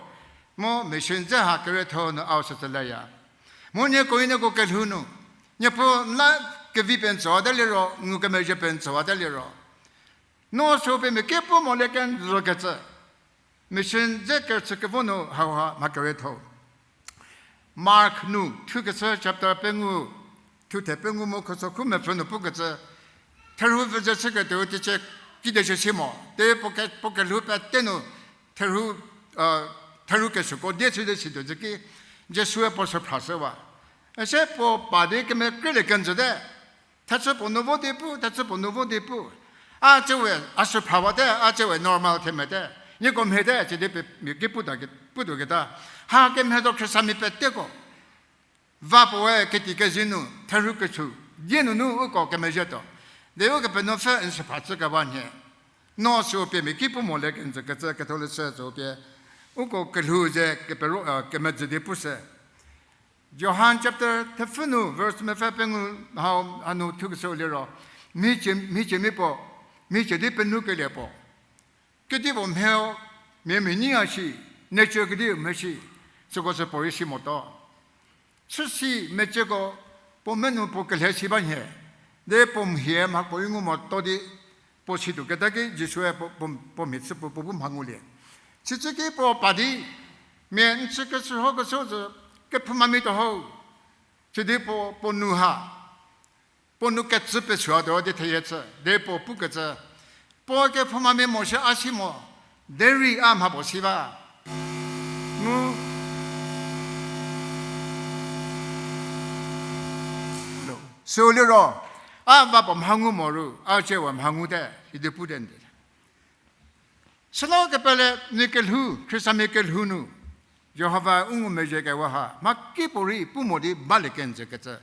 Mu mission dze ha kerietho nu a-u süsü leya. Mu nieko rei nieko kelhou nu, Niepuu n la kevi pie n tsüwate liro, ngukemezhie pie n tsüwate liro, no sü pie mia ki pu mo le kenjükecü. Mission dze kerüchükevo nu hauha mha kerietho. Mark nu thukeshü chapter pengou, thuthe pengou mu khusokhu mepfü nu pukecü, therhu vüzhie chüketuo teicie kide chü si mo, te puo ke, puo kelhou pete nu therhu, therhu kesuoko die chü di situo zhü ki, Jisue puo sü phrashüwa. Ese puo pa di kemekreilie kenjüte. Thechü puo nu vo di pu, thechü puo nu vo di pu. A tsie we, a sü phrawate, a tsie we normal themete. Nieko mhete, sidi pie mia ki putuo ke, putuo keta. Ha kemhie zo Khristamia peteko. Va puoe keti kezei nu, therhu kesuo, die nunu uko kemezhietuo. De Ukepenuopfü n sü phra chükewa nhie. No sü pie mia ki pu mo le kenjükecü ketholeshü sü pie. Uko kelhou ze kepero, kemedzü di pushü. Johan chapter thepfü nu verse mepfü pengou hau hanu thukeshüu liro, mhicie, mhicie mi puo, mhicie di penukelie puo. Kedipuo mhie-o, mia mhie nyi a shi, nature kediu mhie shi, süko sü puorei si motuo. Chüsi mecieko puo menu puo kelhe si ba nhie, de puo mhie mha puorei ngu motuo di puo situo keta ki Jisue puo, puo, puo mhie chü puo, puo bu mha ngulie. Sicü ki puo pa di, mia n chü keshürhokeshü zo, kephoumamia tuo ho, sidi puo, puo nu ha, puo nu kecü pesuo tuo di theyie chü, de puo pukecü, puo kephoumamia mo shi a si mo, derei a mha puo si ba. Mu, sü liro, a va puo mha ngu mo ru, a tsie we mha ngute, idi pute nde. Süla kepele mia kelhou, Khristamia kelhou nu, Jihova u ngumezhie kewa ha, mha kipuorei pu mo di balie kenjükecü,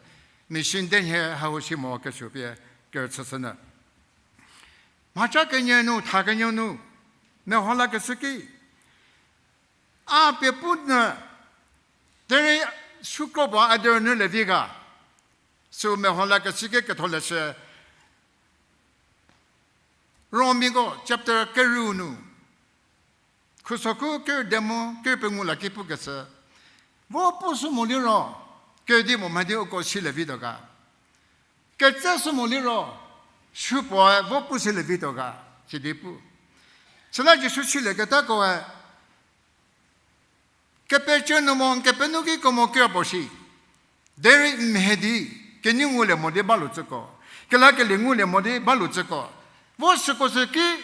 mission dze nhie hau si mo kesuo pie kerüchüshünyü. Mhaca kenie nu, tha kenie nu, meho lakeshü ki, a pie pu nyü, derei sükro puo a derei nyü le vi ga, sü meho lakeshü ki ketholeshü, Romiako chapter kerü nu, khusokhu kerü de mu kerü pengou la ki pukeshü, vo pushü mo liro, kedi mo mha di uko silie vituo ga. Ketseshü mo liro, supuoe vo pushülie vituo ga, sidi pu. Süla Jisu silieketakoe, kepecü nu mo, n kepenuo kiko mo kira puo shi. Derei n mhie di, kenei ngulie mo di balucüko. Kelakelie ngulie mo di balucüko. Vo süko sü ki,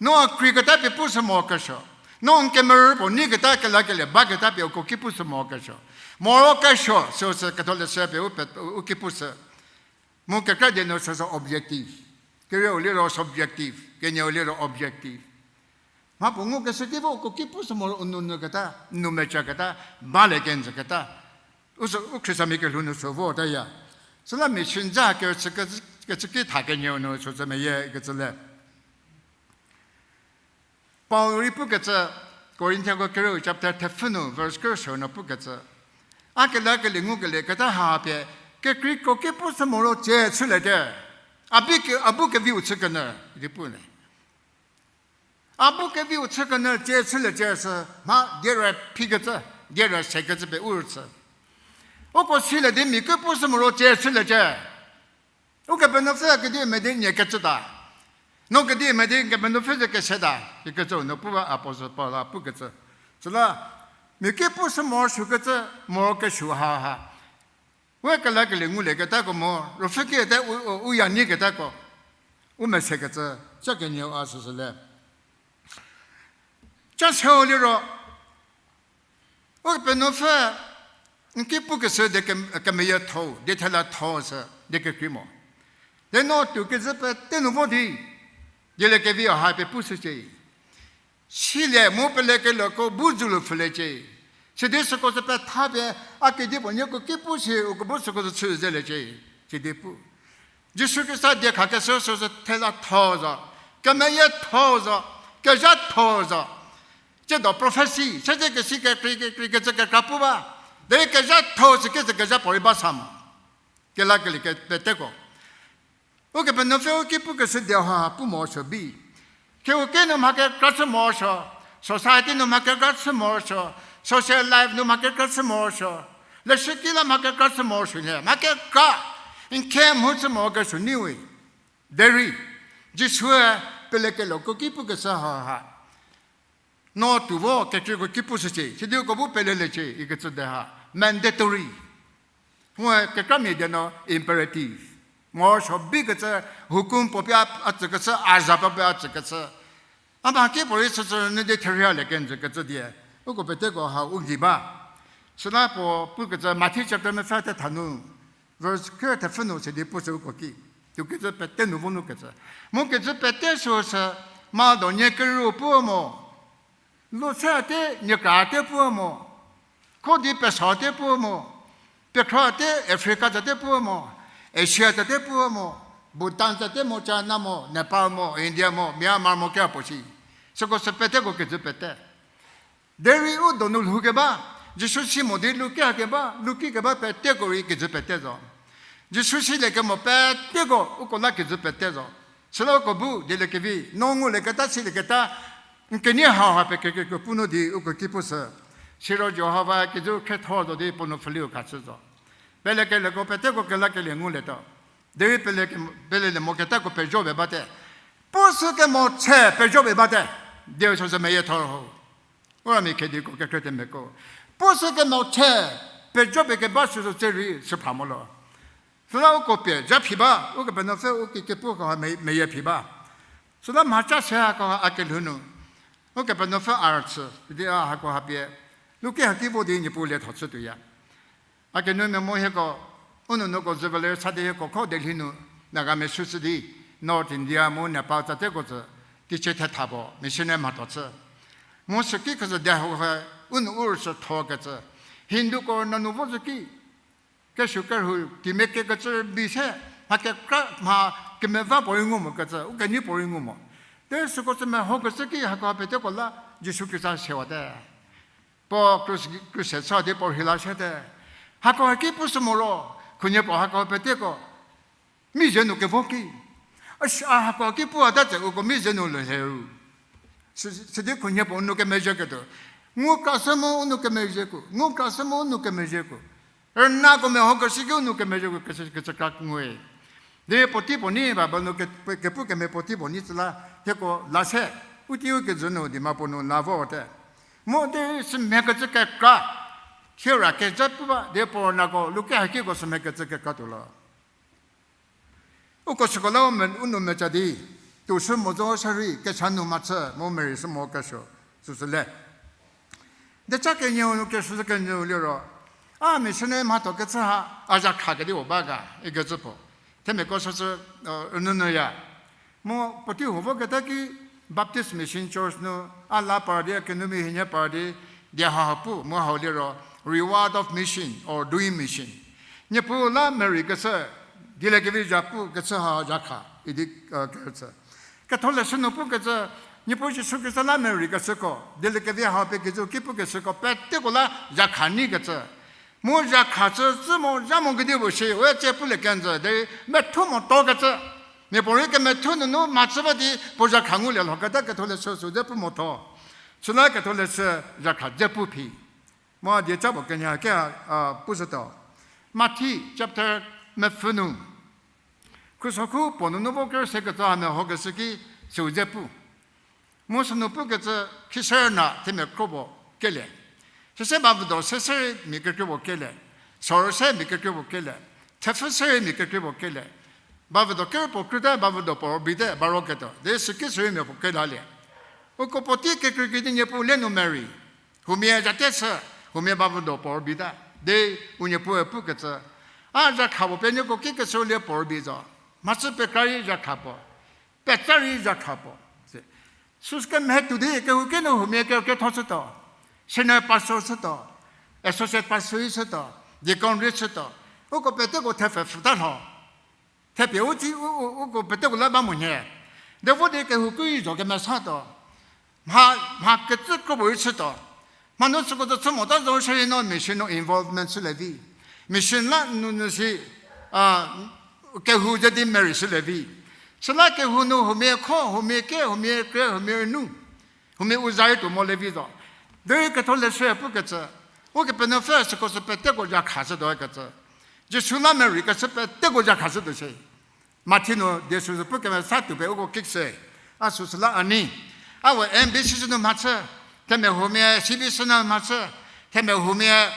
no a kreiketa pie pushü mo kesuo. No n kemerü puo neiketa kelakelie baketa pie uko ki pushü mo kesuo. Moro kesuo, süu sü ketholeshü pie u pe-, u ki pushü. Mu kekra die nu süsü objective. Kerieu liro subjective, kenieu liro objective. Mha puo ngukeshü ki vo uko ki pushü mo ro u nou nüketa, nou mecaketa, balie kenjüketa. U sü, u Khristamia kelhou nu sü votaya. Süla machine za kecü, kecü ki tha kenieu nu sü cü meyie ikecü le. Paul rei pukecü, Korinthiako kerieu chapter thepfhü nu, verse kerüsuo nu pukecü. A kelakelie ngukelieketa ha pie, kekreiko ki pushü mo ro tsie chüliete. A bi ke, a bu keviu chü kenyü, idi pu ne. A bu keviu chü kenyü tsie chüliecie sü, mha diere phikecü, diere sekecü pie u rüchü. Uko silie di mia ki pushü mo ro tsie chüliecie. Ukepenuopfü kedi medi nie kecüta. No kedi medi Kepenuopfü ze keseta. Ikecü nu pu ba apostle Paul-e pukecü. Süla, mia ki pushü moro sükecü, moro kesuo ha ha. We kelakelie ngulieketako mo, ruopfü kiete u, u, u ya nyiketako. U mesekecü, cha kenieu a süsü le. Cha seu liro, Ukepenuopfü, n ki pukeshü di ke-, kemeyietho, di thela tho sü, di kekrei mo. Di no tuo kezü pete nu vo di, dieliekevi ha pie pushücie. Silie mu pelekelieko bu dzülu pfhüliecie. Sidi süko sü petha pie, a kedipuo nieko ki pushü, uko bu süko sü chü zeliecie. Sidi pu. Jisu Khrista die khakeshü süsü thela tho zo, kemeyietho zo, kezhatho zo. Tsiedo prophecy, sede kesi kekrei, kekrei kecü kekra pu ba. Derei kezhatho sü kecü kezha puorei ba sa mo. Kelakelie ke peteko. Ukepenuopfü u ki pukeshü di ha pu morosuo bi. Kehouki nu mha kekra chü morosuo, society nu mha kekra chü morosuo, social life nu mha kekra chü morosuo, leshüki la mha kekra chü morosuo nhie, mha kekra n khe mhu chü morokesuo neiwe. Derei, Jisue pelekelieko ki pukeshü ha ha. No tuo vo kekreiko ki pushücie, sidi uko bu peleliecie ikecü de ha. Mandatory. Mu kekramia die no imperative. Morosuo bikecü, hukum puo pie a tsükecü, a za puo pie a tsükecü. A mha ki puorei chüchü nu di therhielie kenjükecü die. Uko peteko ha u gei ba. Süla puo pukecü Matthew chapter mepfü thetha nu, verse kere thepfü nu sidi pushü uko ki. Tuo kezü pete nu vo nu kecü. Mu kezü pete süsü, mado nie keru puo mo. Lutse te, niekra te puo mo. Kho di peso te puo mo. Pekhro te, Africa te puo mo. Asia te puo mo. Bhutan te mo, China mo, Nepal mo, India mo, Myanmar mo kira puo shi. Süko sü peteko kezü pete. Derei u donu lhoukeba, Jisu si mo di luki hakeba, luki keba peteko rei kezü pete zo. Jisu siliekemo peteko uko la kezü pete zo. Süla uko bu dieliekevi, no ngulieketa silieketa, n kenei hau ha pie kekreiko pu nu di uko ki pushü. Siro Jihova kijü khrietho zo di puo nu pfhüliu khashü zo. Pelekelieko peteko kelakelie ngulietuo. Derei pele ke-, pelelie moketako pejo pie bate. Pushü kemo tse pejo pie bate. Dieu süsü meyietho ho. Ura mia khediko kekhrietemiako. Pushü kemo tse pejo pie keba süsü tse rei süpha mo lo. Süla uko pie zha phi ba, Ukepenuopfü u ki kepu ko ha me-, meyie phi ba. Süla mhaca se hako ha a kelhou nu. Ukepenuopfü a rüchü, di a hako ha pie. Luki haki vo di Niepuu lietho chütuoya. A kenu memo hieko, u nuonuoko züvüle sa di hieko kho Delhi nu, Nagamia süsü di, North India mu Nepal tsateko tsü, teicie thetha puo, missionary mhatho chü. Mu süki kecü di hako ha, u nu u rüchü thokecü. Hinduko nanu vo zü ki, kesuo kerhu, kimia kekecü rübei se, mha kekra, mha kemeva puorei ngu mokecü, u kenei puorei ngu mo. Te süko sü mehokecü ki hako peteko la, Jisu Khrista sewate. Puo krus-, kruse chü di puo rheila shüte. Hako ki pushü mo ro, khunhie puo hako peteko. Mi ze nu kevo ki. A sh-, a hako ki puata tse uko mi ze nu lhou lhe ru. Sü-, sidi khunhie puo u nou kemezhieketuo. Ngu krashü mu u nou kemezhieko, ngu krashü mu u nou kemezhieko. Rünako mehokeshü ki u nou kemezhieko kecü, kecü kra ngue. Di puotei puo nei ba, ba nu ke-, kepu kemhie puotei puo nei tsüla, hieko la se. Puoteiu kezü nu di ma puo nu la vote. Mo de sümhie kecü kekra. Thie ra kezha pu ba, de puo nako luke hakiko sümhie kecü kekra tuo lo. Uko süko la u me-, u nou mecha di, tuo shü mo zo shierei, kecha nu mhachü, mo merei shü mo kesuo, süsü le. Decha kenieu nu kesuo ze kenieu liro, a missionary mhatho kechü ha, a zha kha kedipuo ba ga, ikecü puo. Themiako süsü, uh, nunu ya. Mu puotei huo voketa ki Baptist Mission Church nu a la par di, a kenumi hienie par di, di ha ha pu, mu hau liro, reward of mission or doing mission. Niepuu la merei kechü, dieliekevi zha pu kechü ha zha kha, idi, uh, kechü. Ketholeshü nu pukecü, Niepuu Jisu Khrista la merei kechüko, dieliekevi hau pie kijü ki pukeshüko, peteko la zha kha nyi kecü. Mu zha kha chü, chü mo, zha mo kedipuo shi, we tsie pulie kenjü, derei methuo mo to kecü. Miapuorei kemethuo nunu mhachü ba di, puo zha kha ngulie lhoketa ketholeshü sü dze pu mo tho. Süla ketholeshü zha kha dze pu phi. Mu a dieca puo kenya ke a, a, pushütuo. Mathi chapter mepfü nu. Khuso khu puo nunu vo kerü se ketso ha mehokeshü ki süu dze pu. Mu sünu pukecü khisera themia kro puo kelie. Süse bavüdo se se mia kekreipuo kelie. Soro se mia kekreipuo kelie. Thepfü se mia kekreipuo kelie. Bavüdo kerü puo krüte, bavüdo puo rübite, baro ketuo. De süki sürei mia puo kelalie. Uko puotei kekreikreikecü Niepuu le nu merei. Huomia zha te sü, huomia bavüdo puo rübita. De u Niepuue pukecü. A zha kha puo pie nieko ki keshü lie puo rübi zo. Mhachü pekra rei zha kha puo. Petsa rei zha kha puo. Süsü kemhie tuo di kehouki nu huomia ke, ketho chütuo. Senior pastor chütuo. Associate pastor rei chütuo. Deacon rei chütuo. Uko peteko thepfü pfhüta lho. Thepie u tsi, u, u, uko peteko la ba mo nhie. De vo di kehouki zo kemesatuo. Mha, mha kecü kro puorei chütuo. Mha nu süko zo chü mota zo shierei no mission nu involvement chülie vi. Mission la nunu si, a, kehou ze di merei shülie vi. Süla kehou nu huomia kho, huomia ke, huomia kre, huomia nu. Huomia u zha rei tuo molie vi zo. Derei ketholeshü pukecü. Ukepenuopfü süko sü peteko zha khashütuo kecü. Jisu la merei kechü peteko zha khashütuo shie. Mathi nu die süsü pu kemesa tuo pie uko kikse. A süsü la a nyi. A we M B C C nu mhachü. Themia huomia C B C nu mhachü. Themia huomia,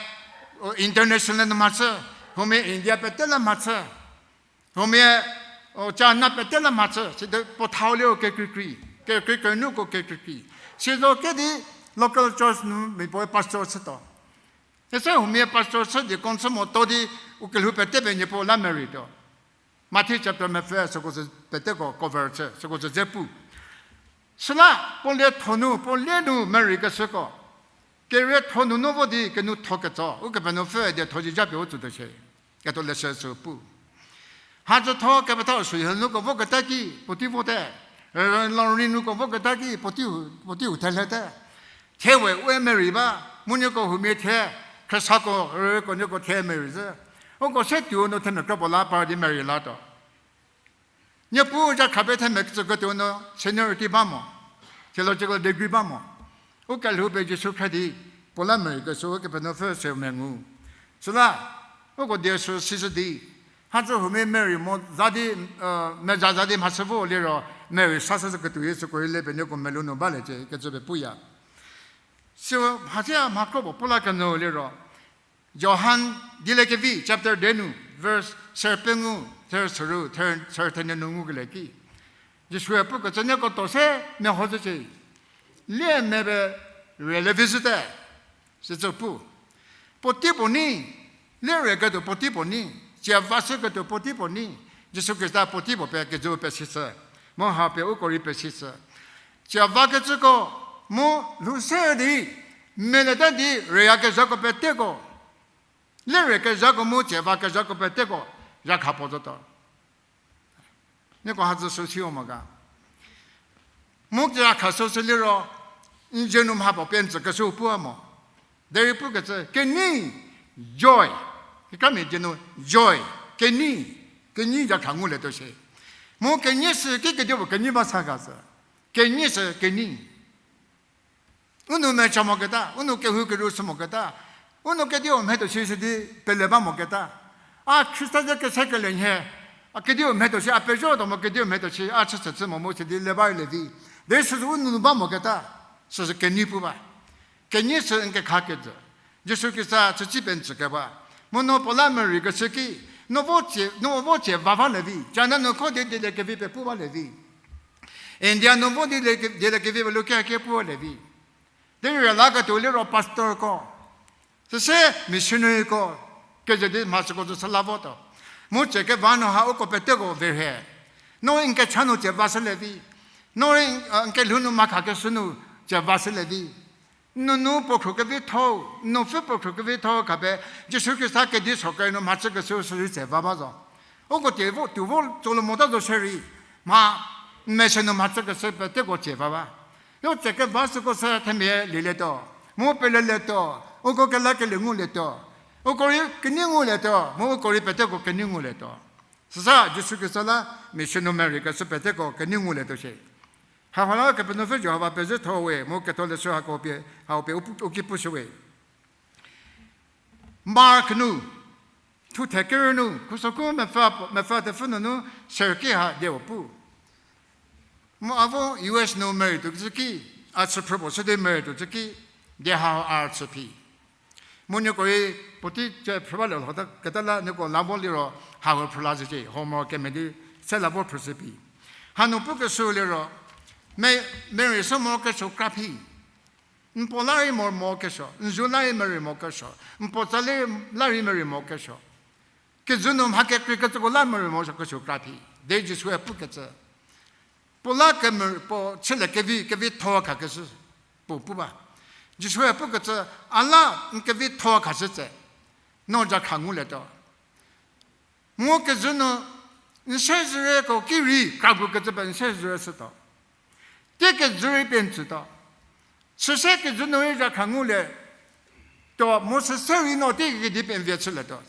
o, international nu mhachü. Huomia India pete la mhachü. Huomia, o, China pete la mhachü. Sidi puo thau liro kekreikrei. Kekreikrei nuko kekreikrei. Sizo kedi local church nu mia puoe pastor chütuo. Ese huomia pastor chü deacon chü moto di u kelhou pete pie Niepuu la merei tuo. Mathi chapter mepfü süko sü peteko cover chü, süko sü dze pu. Süla puo lietho nu, puo lie nu merei keshüko. Kerietho nunu vo di kenutho ketso, Ukepenuopfü dietho zhizha pie u tsütuo shie. Ketholeshü sü pu. Hadzütho kepethau süu nuko voketa ki puotei vote. Rülo rei nuko voketa ki puotei hu, puotei hu thelhete. Thie we u merei ba, mu nieko huomia thie, khriesako, rüko nieko thie merei zhü. Uko se tuo nu themia kro puo la par di merei latuo. Niepuu zha kha pie themia kecüketuo nu seniority ba mo, theological degree ba mo. U kelhou pie Jisu khra di, puo la merei keshü Ukepenuopfü se mengu. Süla, uko die sü sishü di, hadzü huomia merei mo za di, meza za di mhachü vo liro, merei sashü ketuo-i süko rei le pie nieko melou nu baliecie kecü pie puya. Siro mhasia mha kro puo pu la kenyü liro, Johan dieliekevi chapter de nu, verse ser pengou, ser serü, ser, ser thenie nu ngukelie ki. Jisue pukecü nieko tuo se meho zhücie. Lie me pie rüle vi zhüte. Sicü pu. Puotei puo nyi, lie rüketuo puotei puo nyi, tsie va shüketuo puotei puo nyi, Jisu Khrista puotei puo pie kijü pesishü. Mu ha pie uko rei pesishü. Tsie vakecüko, mu lhou se di, melieta di rüyakezhako peteko. Lie rükezhako mu tsie vakezhako peteko, zha kha puo zotuo. Nieko hadzü sü siyo mo ga. Mu zha kha sü sü liro, n zie nu mha puo pie n tsükeshü puo mo. Derei pukecü, kenyi, joy. Kekramia dzie nu, joy. Kenyi, kenyi zha kha ngulietuo shie. Mu kenyi sü ki kedipuo kenyi ba sa ga sü. Kenyi sü kenyi. U nou mecha moketa, u nou kehou keru shü moketa, u nou kediu mhietuo shi sidi pele ba moketa. A Khrista ze kese kelie nhie, a kediu mhietuo shi, a pezhotuo mo kediu mhietuo shi, a chüshü chü mo mu sidi le ba rei le vi. Derei süsü u nunu ba moketa, süsü kenei pu ba. Kenei sü n kekha kejü. Jisu Khrista chüchi pentsü keba. Mu no puo la merei keshü ki, no vo tsie, no vo tsie va va le vi. China nu kho di dieliekevi pe pu ba le vi. India nu vo di le, dieliekevi pe lukia kie pu le vi. Derei rüla ketuo liro pastorko, süse missionaryko, keze di mhachüko zo sü la votuo. Mu tsie keva nu ha uko peteko verhe. No n kecha nu tsie va shü le vi. No rei, n kelhou nu mha khakeshü nu tsie va shü le vi. Nunu puo khru kevitho, nupfü puo khru kevitho khapie, Jisu Khrista kedi sorkari nu mhachükeshü sü rei tsie va ba zo. Uko tsie vo, tuo vo tsolo mota zo shierei, mha, n mese nu mhachükeshü peteko tsie va ba. Yo tsie keva süko sü themia lielietuo, mu pelelietuo, uko kelakelie ngulietuo, uko rei kenei ngulietuo, mu uko rei peteko kenei ngulietuo. Süsa Jisu Khrista la mission nu merei keshü peteko kenei ngulietuo shie. Hauha la Kepenuopfü Jihova pezhü tho we, mu ketholeshü hako pie, hau pie u pu, u ki pushü we. Mark nu, thuthe kerü nu, khusoku mepfü, mepfü thepfü nunu, serki ha dieu pu. Mu a vo U S nu merei tuo zhü ki, a chüphrü puo shü di merei tuo zhü ki, die ha a chü phi. Mu nieko rei puotei tsie phrü ba le lhota keta la nieko la vo liro hau phrü la zhücie, homework kemhie di se la vo phrüshü phi. Hanu pukeshü liro, me, merei sü mo kesuo kra phi. N puo la rei mo, mo kesuo, n zu la rei merei mo kesuo, n puo tsa le la rei merei mo kesuo. Kezü nu mha kekreikecüko la merei mo kesuo kra phi. Derei Jisue pukecü, puo la kemerei puo chülie kevi, kevitho khakeshü puo pu ba. Jisue pukecü, a la n kevitho khashü tse, no zha kha ngulietuo. Mu kezü nu, n se züreko ki rei, kra gu kecü pe n se züre shütuo. Tei kezü rei pie n tsütuo. Süse kezü nu rei zha kha ngulie tuo, mu süse rei no tei kedi pie n vie chülietuo.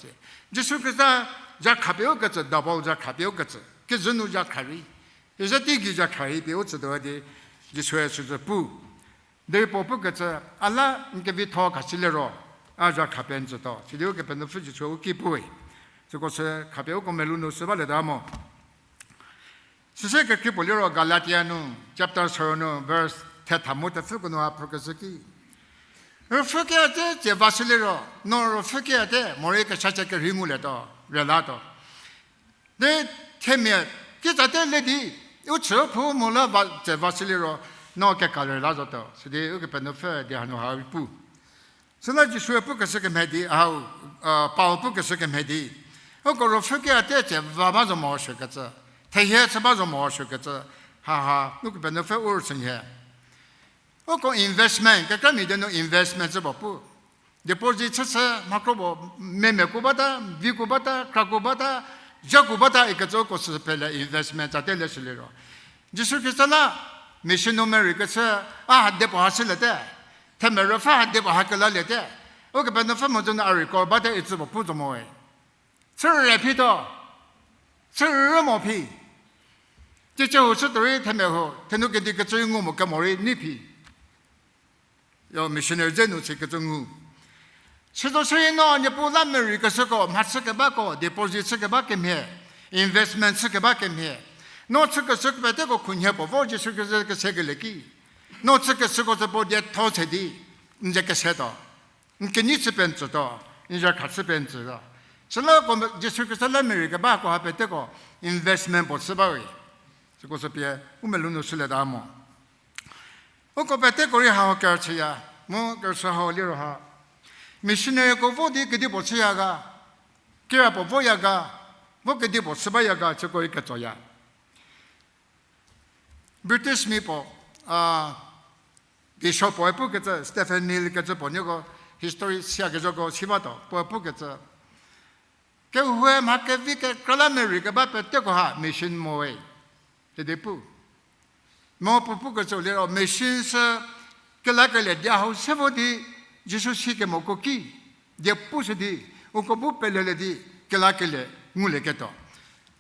Jisu Khrista zha kha pie u kecü, double zha kha pie u kecü. Kezü nu zha kha rei. Ise teigei zha kha rei pie u tsütuo di Jisue süsü pu. Derei puo pukecü, a la n kevitho khashüliro, a zha kha pie n tsütuo. Sidi Ukepenuopfü Jisue u ki puwe. Süko sü khapie uko melou nu sü balieta mo. Süse kekrei puo liro Galatia nu, chapter sorou nu, verse thetha mu thepfüko nu a phrükeshü ki, rüpfhükiate tsie va shüliro, no rüpfhükiate morei kechachie kerhei ngulietuo, relatuo. Di themia, kitsatie le di, u chü phou mo la va, tsie va shüliro, no kekale la zotuo. Sidi Ukepenuopfü di hanu ha pu. Süla Jisue pukeshü kemhie di, hau, Paul pukeshü kemhie di, uko rüpfhükiate tsie va ba zo morosuokecü, thehie chü ba zo morosuokecü, haha, Ukepenuopfü u rüchünhie. Uko investment, kekramia die nu investment chü puo pu. Deposit chüshü, mhakro puo, memiako bata, viko bata, krako bata, zhako bata ikecü uko sü pele investment tsate le shüliro. Jisu Khrista la mission nu merei kechü, a ha die puo ha shüliete. Themia rüpfhü ha die puo ha kelaliete. Ukepenuopfü mhodzü nu a record bate icü puo pu zo moe. Chü rüre phituo. Chü rüre mo phi. Ticie hu chütuo rei themia hu, thenu kedi kecü rei ngu mo kemo rei nei phi. Yo missionary dze nu chükecü ngu. Süzo shierei no Niepuu la merei keshüko, mhachü kebako, deposit chü keba kemhie, investment chü keba kemhie. No chükeshü peteko khunhie puo vo Jisu Khrista kesekelie ki. No chükeshüko ze puo dietho se di, n ze kesetuo. N kenei chü pie n tsütuo, n zha kha chü pie n tsütuo. Süla ko Jisu Khrista la merei kebako ha peteko investment puo chü bawe. Süko sü pie u melou nu shülieta mo. Uko peteko rei hau kerüchüya, mu kerüchü hau liro ha, missionaryko vo di kedipuo chüya ga, kira puo voya ga, vo kedipuo chü baya ga, süko rei ketsoya. British mia puo, a, bishop puoe pukecü, Stephen Neill kecü puo nieko history siakezhako si batuo, puoe pukecü, kehoue mha kevi kekra la merei keba peteko ha mission moe, idi pu. Mo puo pukecü liro mission sü kelakelie di hau se vo di Jisu sikemoko ki die pushü di, uko bu pelelie di kelakelie ngulieketuo.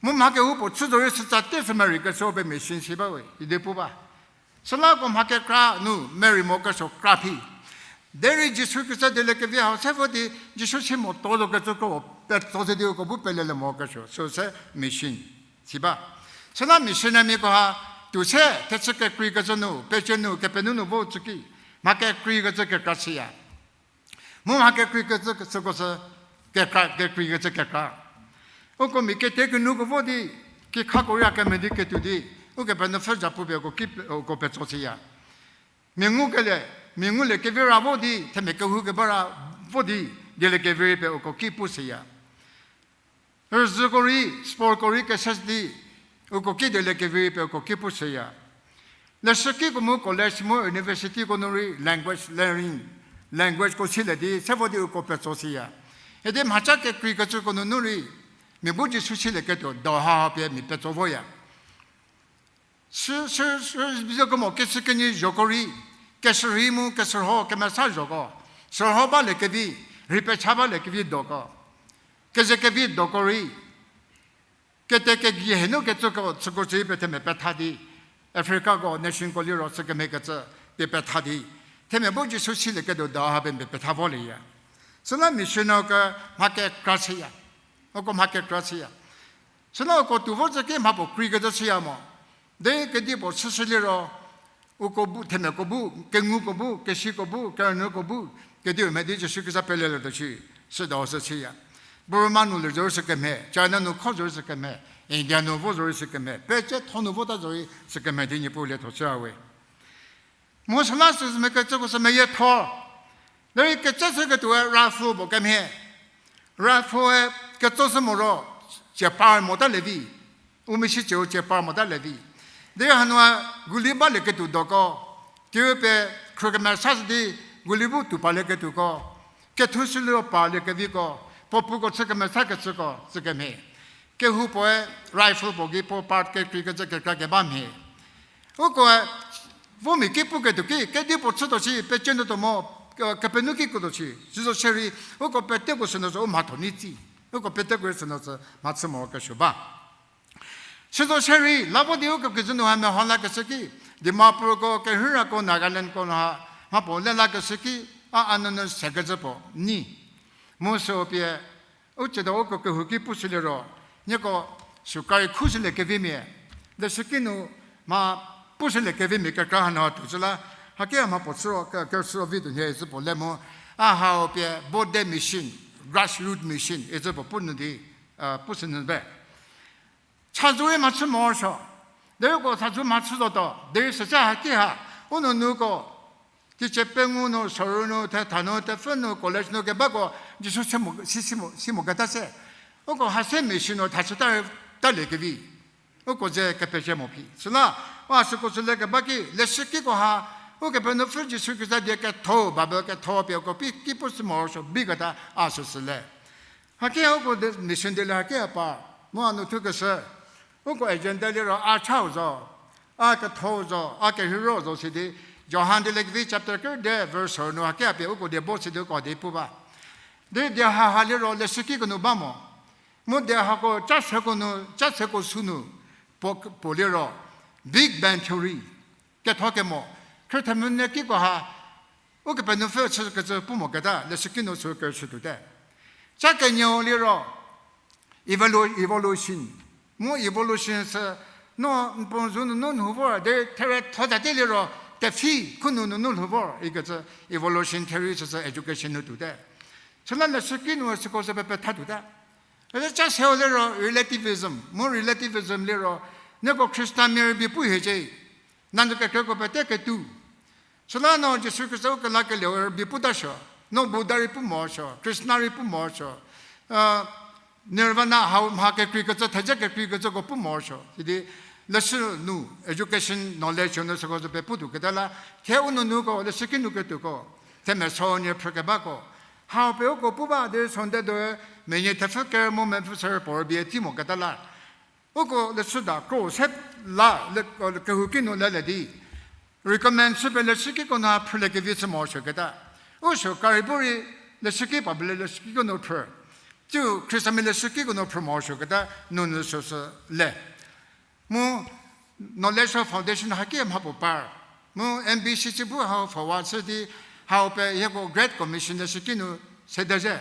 Mu mha kehoupuo chü zorei sütsa te sü merei keshü pie mission si bawe, idi pu ba. Süla ko mha kekra nu merei mo kesuo kra phi. Derei Jisu Khrista dieliekevi hau se vo di Jisu si motuo zo kecü kro petso se di uko bu pelelie mo kesuo, süu se mission si ba. Süla missionary miako ha Tuo se, thechü kekreikecü nu, pecü nu, kepenuo nu vo tsüki, mha kekreikecü kekra chüya. Mu mha kekreikecü süko sü kekra, kekreikecü kekra. Uko mia kete kenuko vo di, kikhako rei a kemhie di ketuo di, Ukepenuopfü za pupie uko ki, uko petso chüya. Mia ngukelie, mia ngulie kevi ra vo di, themia kehou keba ra vo di, dieliekevi rei pie uko ki pu chüya. Rüzhüko rei, sportko rei kese di, uko ki dieliekevi rei pie uko ki pu chüya. Leshükiko mu college mu universityko nu rei language learning, languageko silie di, se vo di uko petso chüya. Idi mhaca kekreikecüko nunu rei, mia bu Jisu silieketuo do ha pie mia petso voya. Sü, sü, sü, bizokemo kechü kenyi zhoko rei, keshürhei mu, keshürho, kemesa zhoko, shürho baliekevi, rhei pecha baliekevi doko, keze kevi doko rei, kete kegei henu kecüko, chüko chü pie themia petha di, Africako, nationko liro sükemhie kecü pie petha di, themia bu Jisu silieketuo do ha pie mia petha volieya. Süla missionko mha kekra chüya. Uko mha kekra chüya. Süla uko tuo vo tsü ki mha puo kreikecü chüya mo. Derei kedipuo chüshü liro, uko bu, themiako bu, kenguko bu, kesiko bu, kerünuoko bu, kediu mhie di Jisu Khrista pelelietuo shi, süda sü chüya. Burma nu lie zorei sükemhie, China nu kho zorei sükemhie, India nu vo zorei sükemhie, pecü tho nu vota zorei sükemhie di Niepuu lietho chüya we. Mu süla sü mekecüko sü meyietho. Derei kecü chüketuoe rifle puo kemhie. Rifle-e ketso sü moro, cie par mota levi. U mesi cieu cie par mota levi. Derei hanoa guli balieketuo doko, kiu pie khrükemesa sü di guli bu tuo parlieketuoko, kethu sü liro parliekeviko, puo puko chü kemesakecüko sükemhie. Kehoupuoe rifle puo gei puo part kekreikecü kekra keba mhie. Ukoe vo mia ki puketuo ki, kedipuo chütuo shi, pecü nu tuo mo, ke-, kepenuo kiko tuo shi, süzo sierei, uko peteko sünu zo u mhatho nei tsi. Uko peteko rei sünu zo mhachü morokesuo ba. Süzo sierei, la vo di uko kijü nu ha meho lakeshü ki, Dimapurko, Kerhirako, Nagalandko nu ha, mhapuo le lakeshü ki, a a nunu sekecü puo nyi. Mu sü pie, u tsiedo uko kehou ki pushüliro, nieko sükari khushülie kevimia, leshüki nu mha pushülie kevimia kekra hanu tuocü la, haki a mhapuo chüro, ke-, kechüro vi tuo nhie icü puo le mu, a hau pie body mission, grassroot mission icü puo pu nu di, a, pushü nyü be. Chazou rei mhachü morosuo. Derei uko chazou mhachü zotuo. Derei süsa haki ha, u nunuko, teicie pengou nu, soru nu, thetha nu, tepfü nu, college nu kebako, Jisu si mo, si, si mo, si moketa se. Uko ha se mission nu thachü ta, talie kevi. Uko ze kepezhie mo phi. Süla, a süko sü le keba ki, leshükiko ha, Ukepenuopfü Jisu Khrista die ketho, Bible ketho pie uko pi, ki pushü morosuo, biketa a süsü le. Haki ha uko de-, mission die le haki ha pa, mu a nu thukeshü. Uko agenda liro a chau zo, a ketho zo, a kerheiro zo sidi, Johan dieliekevi chapter kerü de verse nu haki ha pie uko die bo sidi uko die pu ba. Di die haha liro leshükiko nu ba mo. Mu die hako cha seko nu, cha seko sü nu, puo, puo liro, Big Bang Theory, ketho kemo, khrüthemvü nyü kiko ha, Ukepenuopfü chükecü pu moketa, leshüki nu sü kerüchü tuote. Cha kenieu liro, evolu-, evolution. Mu evolution sü, no, n puo n zu nunu lhou vor, de therü tho tate liro, tepfi khunu nunu lhou vor, ikecü evolution theory süsü education nu tuote. Süla leshüki nu süko sü pe petha tuote. Üle cha seu liro relativism, mu relativism liro, nieko Khristamia rübei pu hiecie, nanyü kekreko pete ketuo. Süla no Jisu Khrista u kelakelieu rübei puta suo, no Buddha rei pu morosuo, Krishna rei pu morosuo, a, Nirvana hau mha kekreikecü, thedze kekreikecüko pu morosuo. Sidi leshü nu, education, knowledge nu süko sü pe pu tuoketa la, thie u nunuko, leshüki nu ketuoko, themia so nie phrükebako. Hau pie uko pu ba di Sunday doe, menie thepfü ker mu mepfü ser puo rübei tei moketa la. Uko leshüda kro se la, le, kehouki nu lelie di recommend chü pie leshükiko nu phrüliekevi chü morosuoketa. U sü kari bu rei leshüki pa bele leshükiko nu phrü. Tsiu Khristamia leshükiko nu phrü morosuoketa nunu süsü le. Mu Knowledge of Foundation haki mhapuo par. Mu M B C chü bu hau forward chü di hau pie hieko Great Commission leshüki nu sedeze.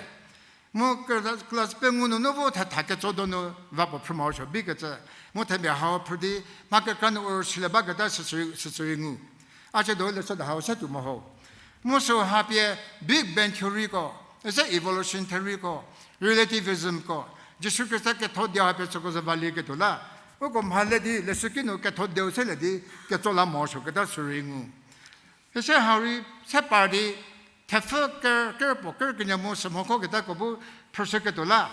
Mu class pengou nunu vo thetha ketso donu va puo phrü morosuo bikecü. Mu themia hau phrü di, mha kekra nu ur sile baketa süsü, süsü rei ngu. A chü do leshüda hau se tuo mo ho. Mu sü ha pie Big Bang theory ko, ese evolution theory ko, relativism ko, Jisu Khrista ketho dia ha pie süko sü valieketuo la. Uko mha le di, leshüki nu ketho dieu se le di, ketso la morosuoketa sü rei ngu. Ese hau rei se par di, thepfü ker, ker puo ker kenie mu sümhokho ketako bu phrüshüketuo la.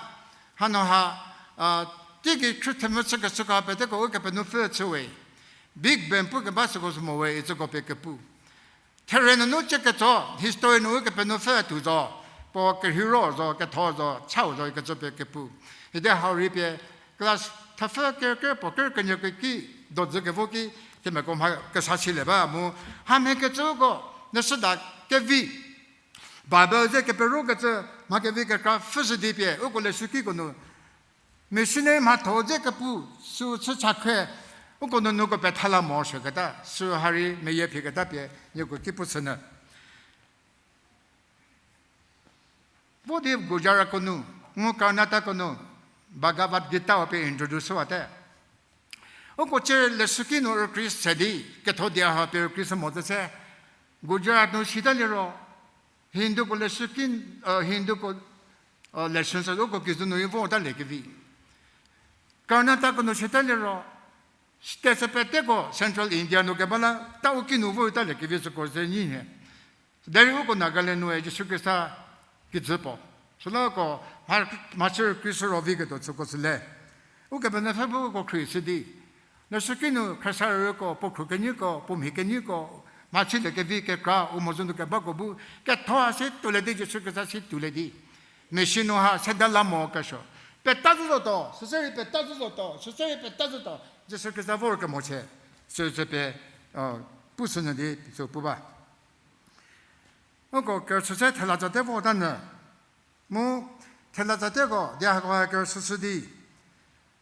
Hanu ha, a, teigei khrü themvü chükeshüko peteko Ukepenuopfü chü we. Big Bang pukeba süko sü mo we, itsüko pie kepu. Therie nunu chüketso, history nu Ukepenuopfü tuo zo, puo kerheiro zo, ketho zo, chau zo, ikecü pie kepu. Idi hau rei pie, class thepfü ker, ker puo ker kenie ki, dozü kevo ki, themiako mha kesa silie ba mu, hamhie kecüko, leshüda kevi, Bible ze keperokecü, mha kevi kekra pfhüshü di pie, uko leshükiko nu, missionary mhatho dze kepu, sü chü chakhre, uko nunuko petha la morosuoketa, sü ha rei meyie phiketa pie, nieko ki pushünyü. Vo di Gujaratko nu, mu Karnatako nu, Bhagavad Gita-u pie introduce wate. Uko cie leshüki nu rükrie se di, ketho dia ha pie rükrie se mo zü se, Gujarat nu sita liro, Hinduko leshüki, Hinduko lesson se uko kijü nu rei vota liekevi. Karnatako nu sita liro, state se peteko Central India nu keba la, tau ki nu votalie kevi süko ze nyi nhie. Derei uko Nagaland nue Jisu Khrista kijü puo. Süla uko mha, mhachü rükrie shü ro viketuo süko sü le. Ukepenuopfü bu uko khrie shü di. Leshüki nu khriesarüko, puo khru kenyiko, puo mhi kenyiko, mhachilie kevi kekra, u mhodzü nu kebako bu, ketho ha si tuolie di, Jisu Khrista si tuolie di. Mission nu ha seda la mo kesuo. Peta zhü zotuo, süse rei peta zhü zotuo, süse rei peta zhü tuo, Jisu Khrista vor kemochie. Süsü pie, pushünyü di, sü pu ba. Uko kerüchü se thela tsate vota nyü. Mu thela tsateko di hakoha kerüchüshü di.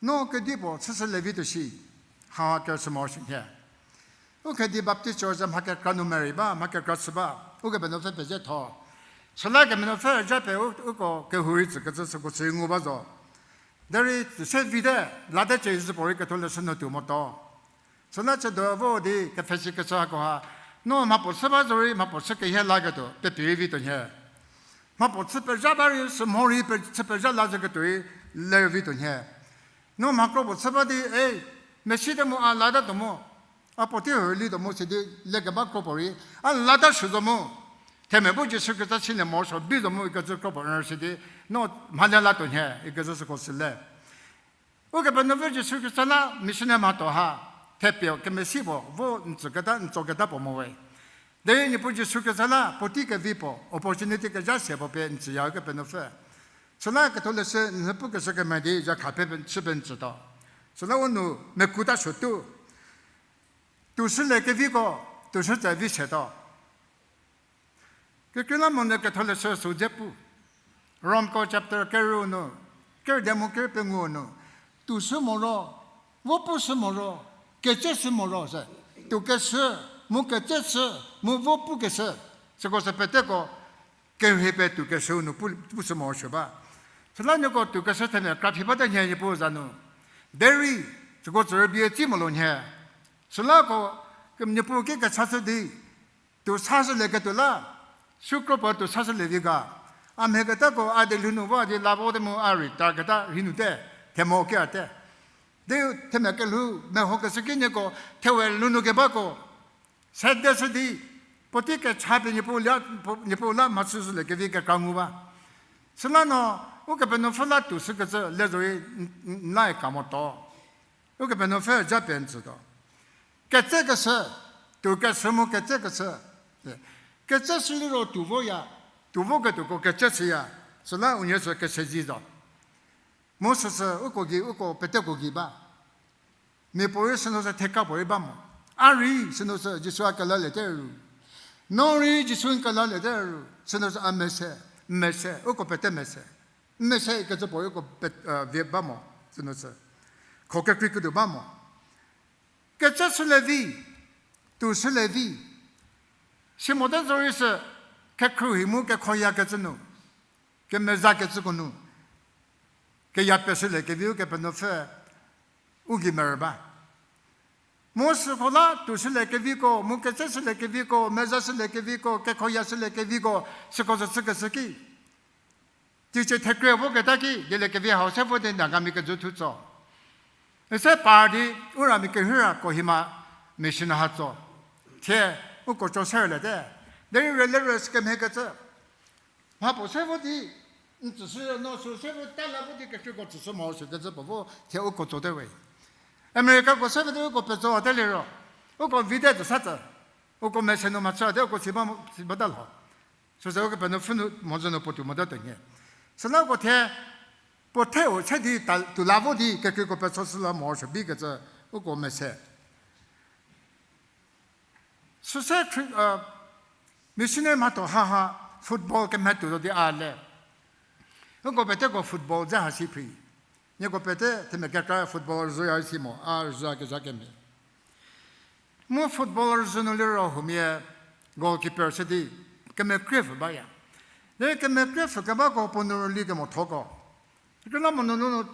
No kedipuo chüshülie vituo shi. Haha kerüchü morosuo nhie. Ukhedi Baptist Church mha kekra nu merei ba, mha kekra chü ba. Ukepenuopfü pezie tho. Süla Kepenuopfü ja pie u-, uko kehou rei tsükecü süko chü ngu ba zo. Derei tsü se vite, late cie zhü puorei ketholeshü nu tuo motuo. Süla chü do vo di kepfhesi kechü hakoha, no mhapuo chü ba zorei mhapuo chü kehie laketuo pepie rei vituo nhie. Mhapuo chü pezha ba rei sümhorei pe-, chü pezha la zhüketuo rei le vituo nhie. No mhakro puo chü ba di, e, mesi te mu a lata tuo mu, a puotei hurülituo mu sidi lekeba kro puorei, a lata shü zo mu. Themia bu Jisu Khrista silie morosuo bi zo mu ikecü kro puo rünyü sidi, no mhale latuo nhie ikecü süko sü le. Ukepenuopfü Jisu Khrista la missionary mhatho ha, thepie kemesi puo vo n tsüketa, n tsoketa puo mo we. Derei Niepuu Jisu Khrista la puotei kevi puo, opportunity kezha se puo pie n tsüya Ukepenuopfü. Süla ketholeshü n pukeshü kemhie di zhakhra pie chü pie n tsütuo. Süla u nu mekuta suotuo. Tuoshülie keviko, tuoshü tse vi setuo. Kekreilamonyü ketholeshü sü dze pu. Romko chapter kerü nu, kerüdia mu kerü pengou nu, tuoshü moro, vo pushü moro, ketseshü moro se, tuokeshü, mu ketseshü, mu vo pukeshü, süko se peteko, kerhei pie tuokeshü nu pu-, pushü morosuo ba. Süla nieko tuokeshü themia kra phi bate nhie Niepuu za nu. Derei, süko tsü rübei tsi molo nhie. Sülako, Niepuu ki kechashü di, tuo sashülieketuo la, sükro puo tuo sashülie vi ga. A mhie ketako a delhou nu vo di la vo te mu a rei ta keta rhei nu te, themo ki a te. Di themia kelhou mehokeshü ki nieko, thewe lhou nu kebako. Sedeshü di, puotei kecha pie Niepuu la, Niepuu la mhachüshülie kevi kekra ngu ba. Süla no, Ukepenuopfü la tuoshükecü le zorei n-, n-, n-, la ka motuo. Ukepenuopfü ja pie n tsütuo. Ketsekeshü, tuokeshü mu ketsekeshü. Ketseshü liro tuo voya, tuo voketuoko ketseshüya, süla unie sü kesezie zo. Mu süsü uko gei, uko peteko gei ba. Mia puorei sünu sü theka puorei ba mo. A rei sünu sü Jisu a kelaliete ru. No rei Jisu n kelaliete ru. Sünu sü a mese, mese, uko pete mese. Mese ikecü puorei uko pet-, vie ba mo, sünu sü. Kho kekreiketuo ba mo. Ketseshülie vi, tuoshülie vi. Si mote zorei sü, kekhrühi mu kekhoyakecü nu. kemezakecüko nu, keya peshülie keviu Kepenuopfü u gei merü ba. Mu süko la tushülie keviko, mu ketseshülie keviko, mezashülie keviko, kekhoyashülie keviko, süko zo chükeshü ki, teicie thekrü voketa ki, dieliekevi hau se vo di Nagamia kejü thu tso. Ese par di, u ramia kerheira Kohima mission ha tso. Thie, uko cho serliete. Derei rüle rüsü kemhie kecü. Mha puo se vo di, n tsüshü no sü se vo ta la vo di kekreiko tsüshü mo sü kecü puo vo thie uko tsote we. Americako se vo di uko petso te liro, uko vite tsü sa tsü, uko mese nu mhachü te uko si ba, si bata lho. Süse Ukepenuopfü nu mhodzü nu puotou mota tuo nhie. Süla uko thie, puo theu se di ta, tuo la vo di kekreiko petso shü la mo sü bi kecü uko mese. Süse Khri-, missionary mhatho haha football kemhie tuo zo di a le. Uko peteko football dze ha si phri. Nieko pete themia kekra football rüzhüya si mo, a rüzhüyakezha kemhie. Mu football rüzhü nu liro huomia goalkeeper se di kemekrie pfü baya. Derei kemekrie pfü kebako puo nu rüli kemothoko. Kekreilamonyü nunu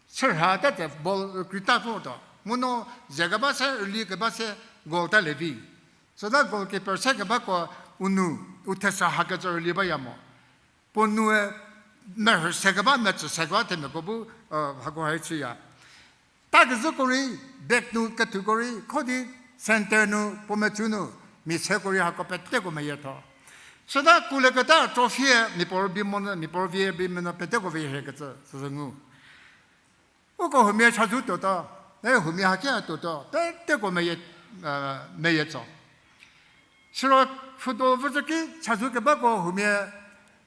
chürha ta tse ball rükreita votuo. Mu no ze keba se rüli keba se goal ta le vi. Süla goalkeeper se kebako u nu, u thesa hakecü rüli baya mo. Puo nue merhü se keba, metsü se keba themiako bu, hako hai chüya. Ta kezhüko rei, back nu kethuko rei, kho di center nu, puo metsü nu, mia seko rei hako peteko meyietho. Süla kuleketa trophy-e miapuorei bi mo, miapuorei vi bi mo no peteko vi hiekecü süsü ngu. Uko huomia chazou tuotuo, e huomia haki ha tuotuo, peteko meyie, meyie tso. Siro football vüzhü ki chazou kebako huomia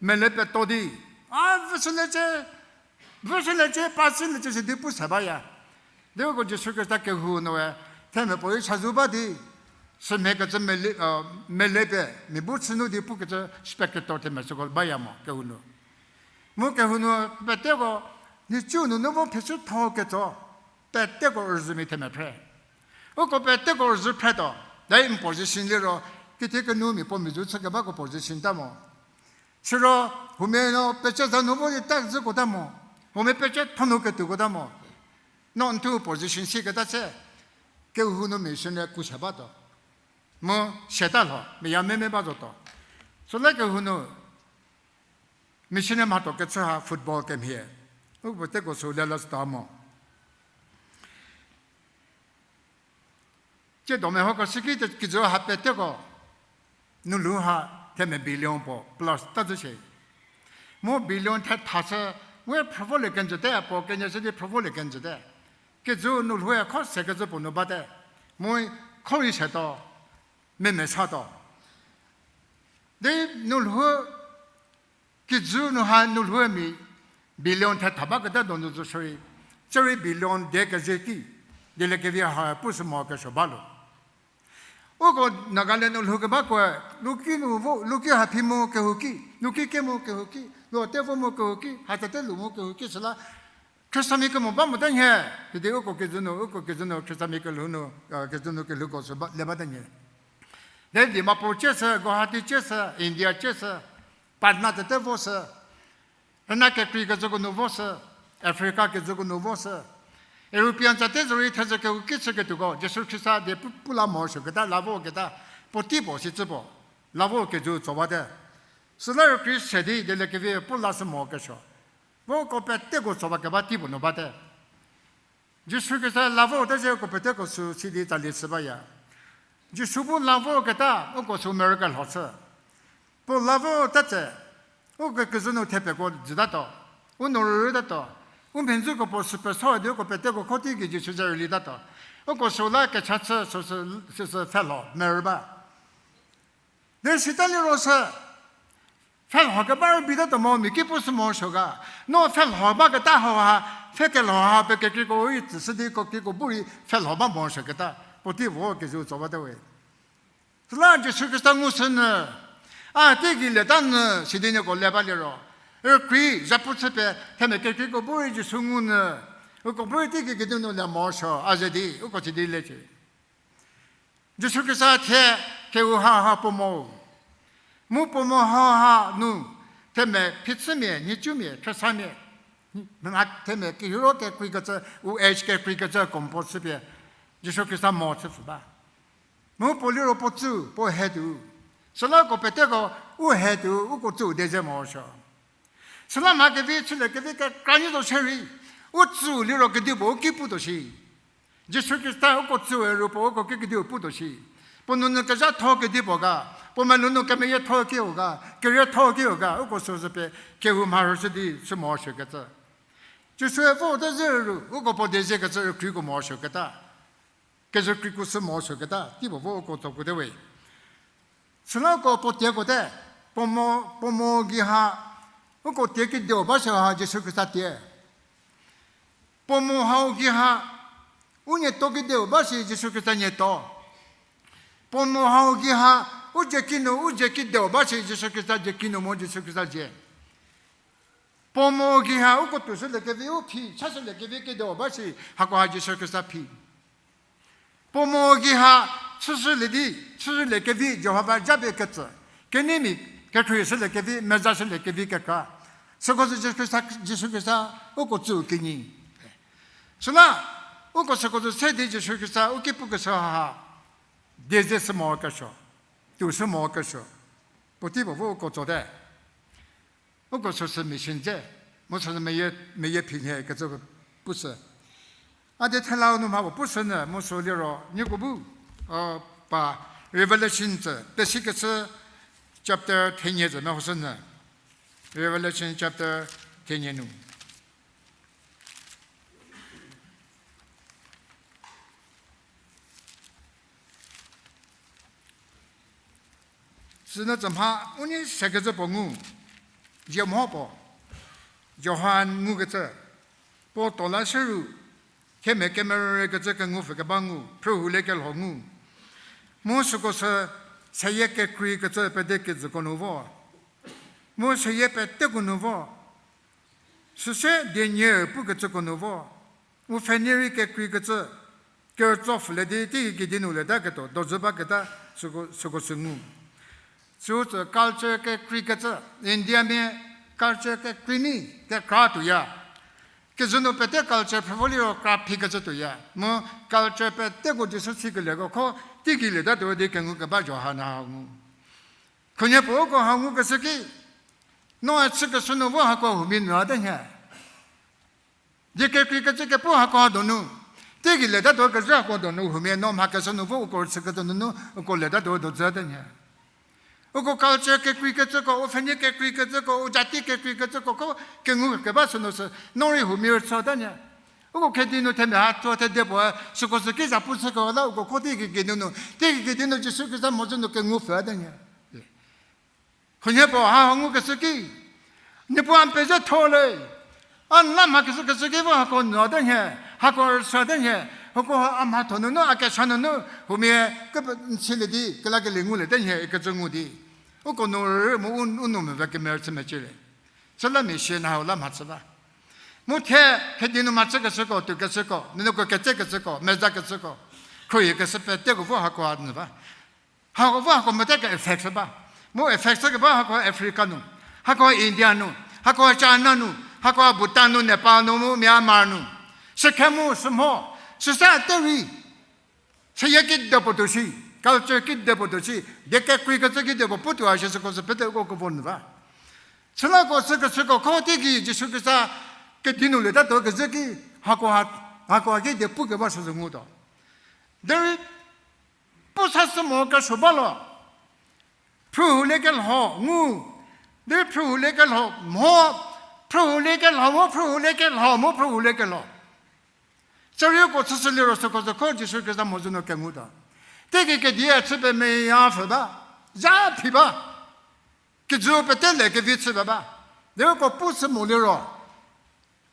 mele peto di, a vüshüliecie, vüshüliecie, pa shüliecie sidi pu se baya. Di uko Jisu Khrista kehou nue, themia puorei chazou ba di, sümhie kecü mele, mele pie, mia bu chü nu di pukecü spectator themia süko baya mo kehou nu. Mu kehou nu peteko, nhicu nunu vo phichütho ketso, peteko rüzhümia themia phre. Uko peteko rüzhü phretuo, di n position liro, kitiekinu mia puo mia zu chü kebako position ta mo. Siro, huomia no pecü za nu vo di ta zhüko ta mo, huomia pecü thonu ketuoko ta mo. No n thu position siketa se, kehou nu mission-e ku se batuo. Mu siata lho, mia meme ba zotuo. Süla kehou nu, mission-e mhatho kechü ha football kemhie. U peteko sü lelashüta mo. Tsiedo mehoko siki te kijü ha peteko. Nulhou ha themia billion puo plus ta zhü shie. Mu billion thetha sü, we phrüvolie kenjüte, puo kenie sü di phrüvolie kenjüte. Kijü nulhou-e kho se kecü puo nu bate. Mu kho rei setuo, meme satuo. Di nulhou kijü nu ha nulhou-e mia billion thetha baketa donu zo shierei, tsierei billion die keze ki, dieliekevi ha pushü mo kesuo ba lo. Uko Nagaland nu lhou kebakoe, luki nu vo, luki ha phi mu kehouki, luki ke mu kehouki, lu te vo mu kehouki, hatsate lu mu kehouki süla, Khristamia kemo ba mote nhie, sidi uko kijü nu, uko kijü nu, Khristamia kelhou nu, kijü nu kelhouko sü ba, le bate nhie. Delhi Dimapur chie sü, Guwahati chie sü, India chie sü, Patna tsate vo sü, rüna kekrei kecüko nu vo sü, Africa kecüko nu vo sü, European tsate zorei thezü kehouki chüketuoko, Jisu Khrista die pu, pu la morosuoketa, la voketa, puotei puo si tsü puo, la vo kijü tso bate. Süla rükrei se di dieliekevi pu lashü mo kesuo. Voko peteko tso ba keba tei puo nu bate. Jisu Khrista la vote ze uko peteko sü sidi tsali chü baya. Jisu bu la voketa uko sü miracle lho chü. Puo la vota tse, uko kijü nu thepeko jütatuo. U nu rütatuo. U mhenzuko puo sü peso di uko peteko kho teiki Jisu ze rülitatuo. Uko sü la kecha chü sü, sü, sü, sü pfhelho merü ba. Di sita liro sü, pfhelho keba rübitatuo mo, mia ki pushü morosuo ga. No pfhelho baketa hauha, pfhe kelho ha pie kekreiko rei tsüshü di uko keko bu rei pfhelho ba morosuoketa, puotei vo kijü tso bate we. Süla Jisu Khrista ngushünyü, a teigei leta nyü sidi nieko le ba liro, rükrei zhapu chü pie themia kekreiko bu rei Jisu ngunyü, uko bu rei teigei kedi nu le morosuo a ze di uko sidi lecie. Jisu Khrista thie kehou haha puo mo. Mu puo mo haha nu, Themia phichümia, nhicumia, khriesamia, mha themia kehiro kekreikecü, u age kekreikecü compose chüpie, Jisu Khrista mo chü pfü ba. Mu puo liro puo tsü, puo he tuo. Süla uko peteko u he tuo, uko tsü de ze morosuo. Süla mha kevi, chülie kevi kekra nyi zo shierei, u tsü liro kedipuo u ki putuo shi. Jisu Khrista uko tsüe ru puo uko ki kedipuo putuo shi. Puo nunu kezhatho kedipuo ga, puo melou nu kemeyietho kiu ga, kerietho kiu ga, uko süsü pie kehou mharhü shü di sü morosuokecü. Jisue vo de ze ru, uko puo de zekecü rükreiko morosuoketa. Kezükreiko sü morosuoketa, teipuo vo uko tsoko te we. Süla uko puo tieko te, puo mo, puo mo gei ha, uko tie kediu ba shi ha Jisu Khrista tie. Puo mo hau gei ha, u nieto kediu ba shi Jisu Khrista nieto. Puo mo hau gei ha, u zie kinu, u zie kediu ba shi Jisu Khrista zie kinu mo Jisu Khrista zie. Puo mo gei ha, uko tuoshülie kevi, u phi, chashülie kevi kediu ba shi, hakoha Jisu Khrista phi. Puo mo gei ha, chüshülie di, chüshülie kevi Jihova japie ketsü. Kenyimia, kekhruohi shülie kevi, mezashülie kevi kekra. Süko sü Jisu Khrista, Jisu Khrista, uko tsü kenyi. Süla, uko süko sü se di Jisu Khrista, u ki pukeshü ha, die ze sü morokesuo, tuo sü morokesuo. Puotei puo vo uko tsote. Uko süsü mission dze, mu süsü meyie, meyie phi nhie kecü pushü. A di thelau nu mha puo pushü nyü, mu sü liro, nieko bu, o, pa, Revelation tsü, pesikecü chapter thenie tsü mehoshü nyü. Revelation chapter thenie nu. Sünyü tsü mha, u nei sekecü puo ngu, zie mho puo, Johan ngukecü, puo tuo la shü ru, themia kemerükecü kengu pfü keba ngu, phrühoulie kelho ngu. Mu süko sü, seyie kekreikecü pede kijüko nu vo. Mu seyie peteko nu vo. Süse dienie pukecüko nu vo. U pfhenei rei kekreikecü, kerütso pfhülie di teigei kedi nu lieta ketuo, dojü baketa süko, süko sü ngu. Süu tsü culture kekreikecü, Indiamia culture kekrei ni kekra tuoya. Kezhü nu pete culture phrü vo liro kra phikecü tuoya. Mu culture peteko Jisu sikelieko kho, teigei lieta tuo di kengu keba Johan ha ngu. Khunhie puo uko ha ngukeshü ki, noe chükeshü nu vo hako huomia nyü ate nhie. Die kekreikecü kepu hako ha donu. Teigei lieta tuo kezhü hako donu huomia no mhakeshü nu vo uko chükecü nunu uko lieta tuo dojü ate nhie. Uko culture kekreikecüko, u pfhenei kekreikecüko, u jati kekreikecüko kho kengu keba sünu sü, no rei huomia rüchü ate nhie. Uko khedi nu themia ha tuo thede puo, süko sü ki zapu chüko la uko kho teigei kedi nu, teigei kedi nu Jisu Khrista mhodzü nu kengu pfü ate nhie. Khunhie puo ha ngukeshü ki, Niepuu a n pezhatho le, a n la mhakeshü keshü ki vo hako nyü ate nhie, hako rüchü ate nhie, hako a mhatho nunu, a kecha nunu, huomia ke n silie di kelakelie nguliete nhie ikecü ngu di. Uko nu rü mu u, u nou meve kemerü chü mecülie. Süla mia sie na hau la mhachü ba. Mu the, khedi nu mhachükeshüko, tuokeshüko, nunuko ketsekeshüko, mezakeshüko, khruohikeshü peteko vo hako ha nyü ba. Hako vo hako mete ke effect ba. Mu effect keba hako Africa nu, hako India nu, hako China nu, hako Bhutan nu, Nepal nu, mu Myanmar nu. Sükhe mu sü mho, süsa te rei. Seyie kidepuo tuo shi, culture kidepuo tuo shi, die kekreikecü kidepuo putuo a shi süko sü pete uko kevo nyü ba. Süla ko sükecüko kho teigei Jisu Khrista kedi nu lieta tuo kezhü ki, hako ha, hako ha ki die pukeba süsü ngutuo. Derei pu sa sü mo kesuo ba lo. Phrühoulie kelho ngu. Derei phrühoulie kelho mho. Phrühoulie kelho mo, phrühoulie kelho mo, phrühoulie kelho. Tsürieko chüshü liro süko sü kho Jisu Khrista mhodzü nu kengutuo. Teigei kedi a chü pemeyapfü ba. Za phi ba. Kijü pete le kevi chü ba ba. Derei uko pu sü mo liro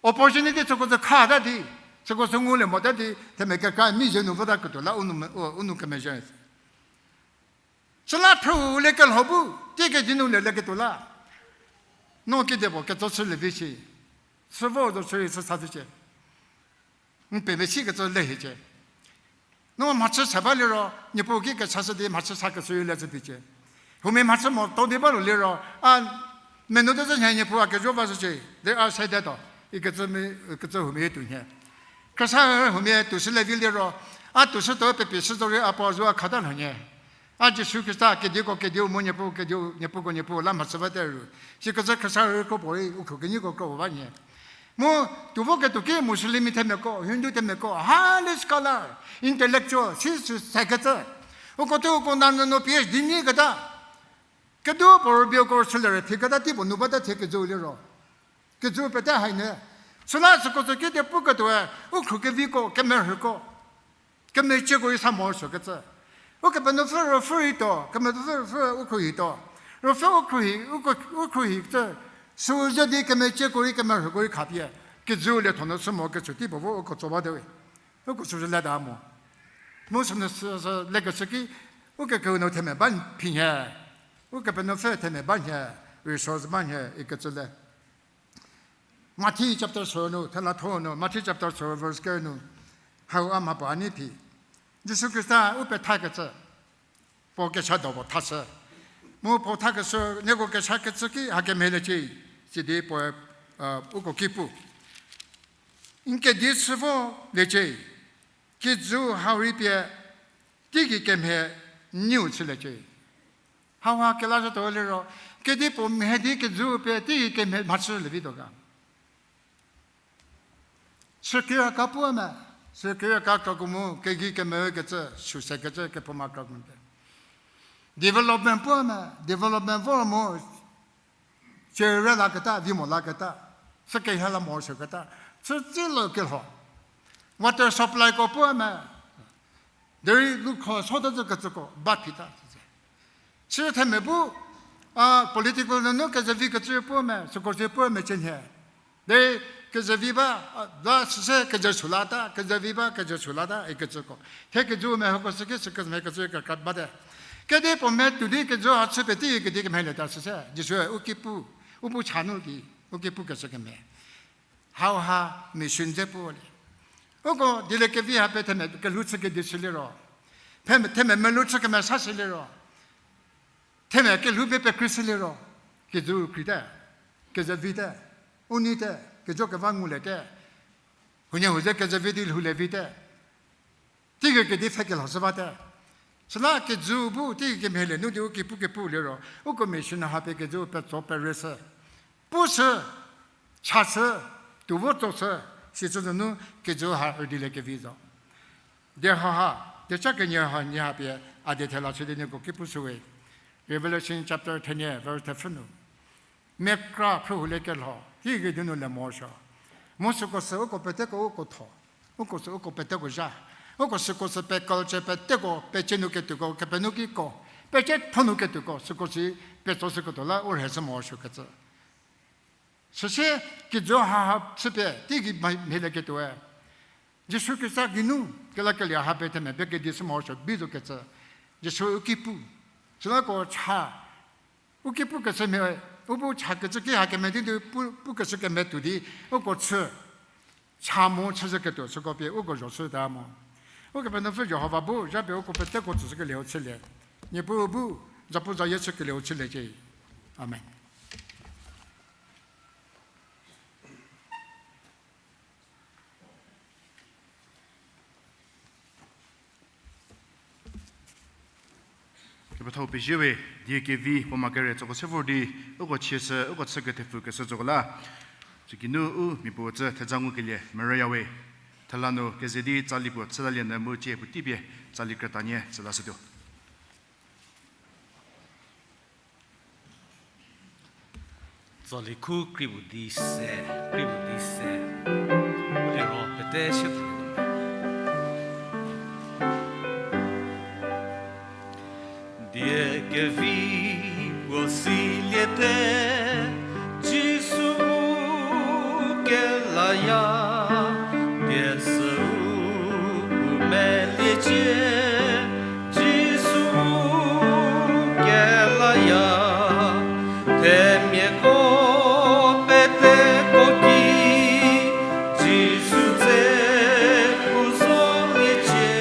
opportunity süko sü khata di, süko sü ngulie mota di, themia kekra mi ze nu vota ketuo la u nou me, u, u nou kemezhie. Süla phrühoulie kelho bu, teigei kedi nu leleketuo la. No kidepuo ketso chülie vi shi. Chü vo zo chü rei chü sa vicie. N pemesi kecü le hiecie. No mhachü se ba liro, Niepuu ki kechashü di mhachü sakeshü rei le chü vicie. Huomia mhachü mo to di ba lo liro, a, Menu tezü nhie Niepuu a kejo va shücie, they are said that o. Ikecü mi, ikecü huomia tuo nhie. Khrista huomia tuoshü le vi liro, a tuoshütuo pepie shü zorei a puo zu a khata lho nhie. A Jisu Khrista kediuko kediu mu Niepuu kediu, Niepuuko Niepuu la mhachü bate ru. Sikecü Khrista rei kro puorei u khrukenyiko kro ba nhie. Mu tuo voketuo ki Muslim themiako, Hindu themiako, highly scholar, intellectual, si sü sekecü. Uko thuo uko nanyü nu P H D nyiketa. Kedipuo rübei uko rüchülie rei thiketa teipuo nu bate thie kejü liro. Kejü pete hai nyü. Süla süko sü kidi puketuoe, u khru keviko, kemerhüko. Kemecieko rei sa morosuokecü. Ukepenuopfü ruopfü hituo, kemetuopfü ruopfü u khruohituo. Ruopfü u khruohi, u khruohicü. Süu ze di kemecieko rei kemerhüko rei khapie. Kejü lietho nu sü mokecü teipuo vo uko tso bate we. Uko sü zhü leta mo. Mu sünu sü lekeshü ki, ukekeu nu themia ba phi nhie. Ukepenuopfü themia ba nhie, resource ba nhie ikecü le. Mathi chapter sü nu, thela tho nu, Mathi chapter sü verse ker nu, hau a mha puo a nei phi. Jisu Khrista u pethakecü, puo kechado puo thashü. Mu puo thakeshü, nieko kechakecü ki hakemhie liecie, sidi puo, uko ki pu. N kedi chü vo liecie, kijü hau rei pie, teigei kemhie neiu chüliecie. Hauha kelazhütuo liro, kedipuo mhie di kijü pie teigei kemhie mhachülie vituo ga. Sükiraka puo me, sükiraka kra kemo, kegei kemekecü, susekecü, kephouma kra kemo te. Development puo me, development vor mo, cere laketa, vi mo laketa, sükehie la morosuoketa, chütsilo kelho. Water supplyko puo me, derei lukho sota zhükecüko ba phita. Chü themia bu, a, political nunu kezevikecü puo me, süko sü puo me chü nhie. Derei kezevi ba, a, la süse keze sü lata, kezevi ba keze sü lata ikecüko. Thie kijü mehoko süki sükemhie kecü kekra bate. Kedipuo mhie tuo di kijü ha chü pie tei kedi kemhie lieta süse, Jisue u ki pu, u bu cha nu di, u ki pukecü kemhie. Hauha mission dze puo le. Uko dieliekevi ha pie themia kelhou chü kedi shü liro. Themia, themia melou chü kemesa shü liro. Themia kelhou pie pekrei shü liro. Kijü krei te. Kezevi te. U nei te. Kejo keva ngulie te. Huoniehuo ze kezevi di lhoulie vi te. Teigei kedi pfhe kelho shü bate. Süla kijü bu teigei kemhielie nu di u ki pu kepu liro. Uko mission ha pie kijü petso pereshü. Pushü, chashü, tuo vo tsoshü, sicü nunu kijü ha rüdilie kevi zo. Dieha ha, dieca kenie ha nie ha pie a die thela chü di nieko ki pushüwe. Revelation chapter thenie, verse thepfü nu. Mia kra phrü hulie kelho, teigei di nu le morosuo. Mu süko sü uko peteko uko tho. Uko sü uko peteko zha. Uko süko sü pie culture peteko pecie nu ketuoko, kepenuo kiko, pecie tho nu ketuoko, süko si petso süko tuo la u rheshü morosuokecü. Süsie kijü ha ha chü pie teigei mha-, mhielieketuoe. Jisu Khrista geinu, kelakelie ha pie themia pie kedi shü morosuo bi zokecü. Jisu u ki pu. Süla ko cha. U ki pukeshü mhie, u bu chakecü ki hakemhie di di pu, pukeshü kemhie tuo di, uko chü, cha mu chüzhüketuo süko pie uko zho chüta mo. Ukepenuopfü Jihova bu, zha pie uko peteko tsüshükelieu chülie. Niepuu bu, zapuzayie chükelieu chüliecie. Amen. Kepethau pezie we, die kevi puo ma kere tsoko se vor di, uko chieshü, uko chü kethepfü keshü tsoko la. Süki nu u miapuo tsü theja ngukelie merüyawe. Thela nu keze di tsali puo chülalie nyü mu cie puotei pie tsali krütanie tsülashütuo. Tsali khu kri puo di se, kri puo di se. Liro pete se. Die kevi puo siliete, Jisu u kelaya, die süu u meliecie, Jisu u kelaya, themiako peteko ki, Jisu dze u zoliecie,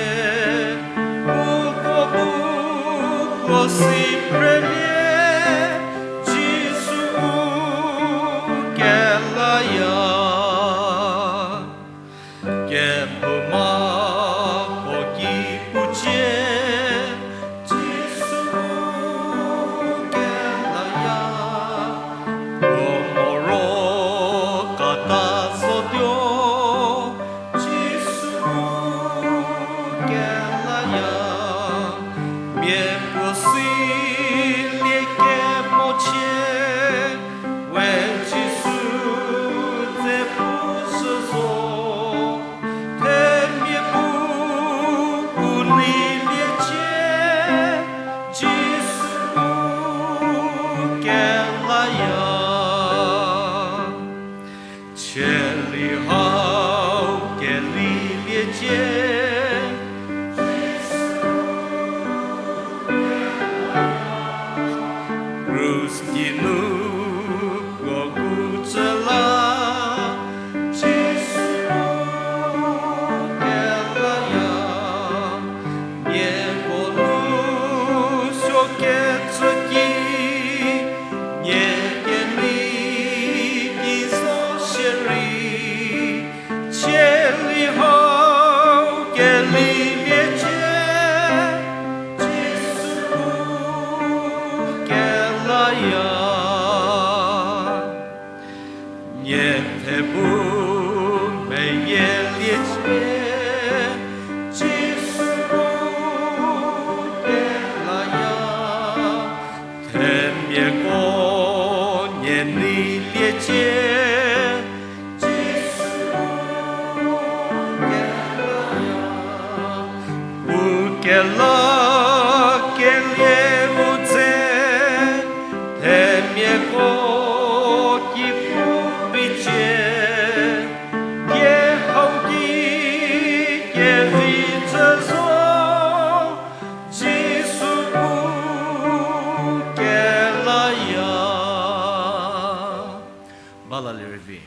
uko bu puo si premia, Jisu u Hau keliecie, Jisu bu kelaya. Nie the bu meyieliecie, Jisu bu kelaya. Themiako nie neiliecie, Jisu bu kelaya. U kela kelie mu dze, themiako ki pu bicie, die hau ki kevi tsü zo, Jisu bu kelaya. Bala lirüvi.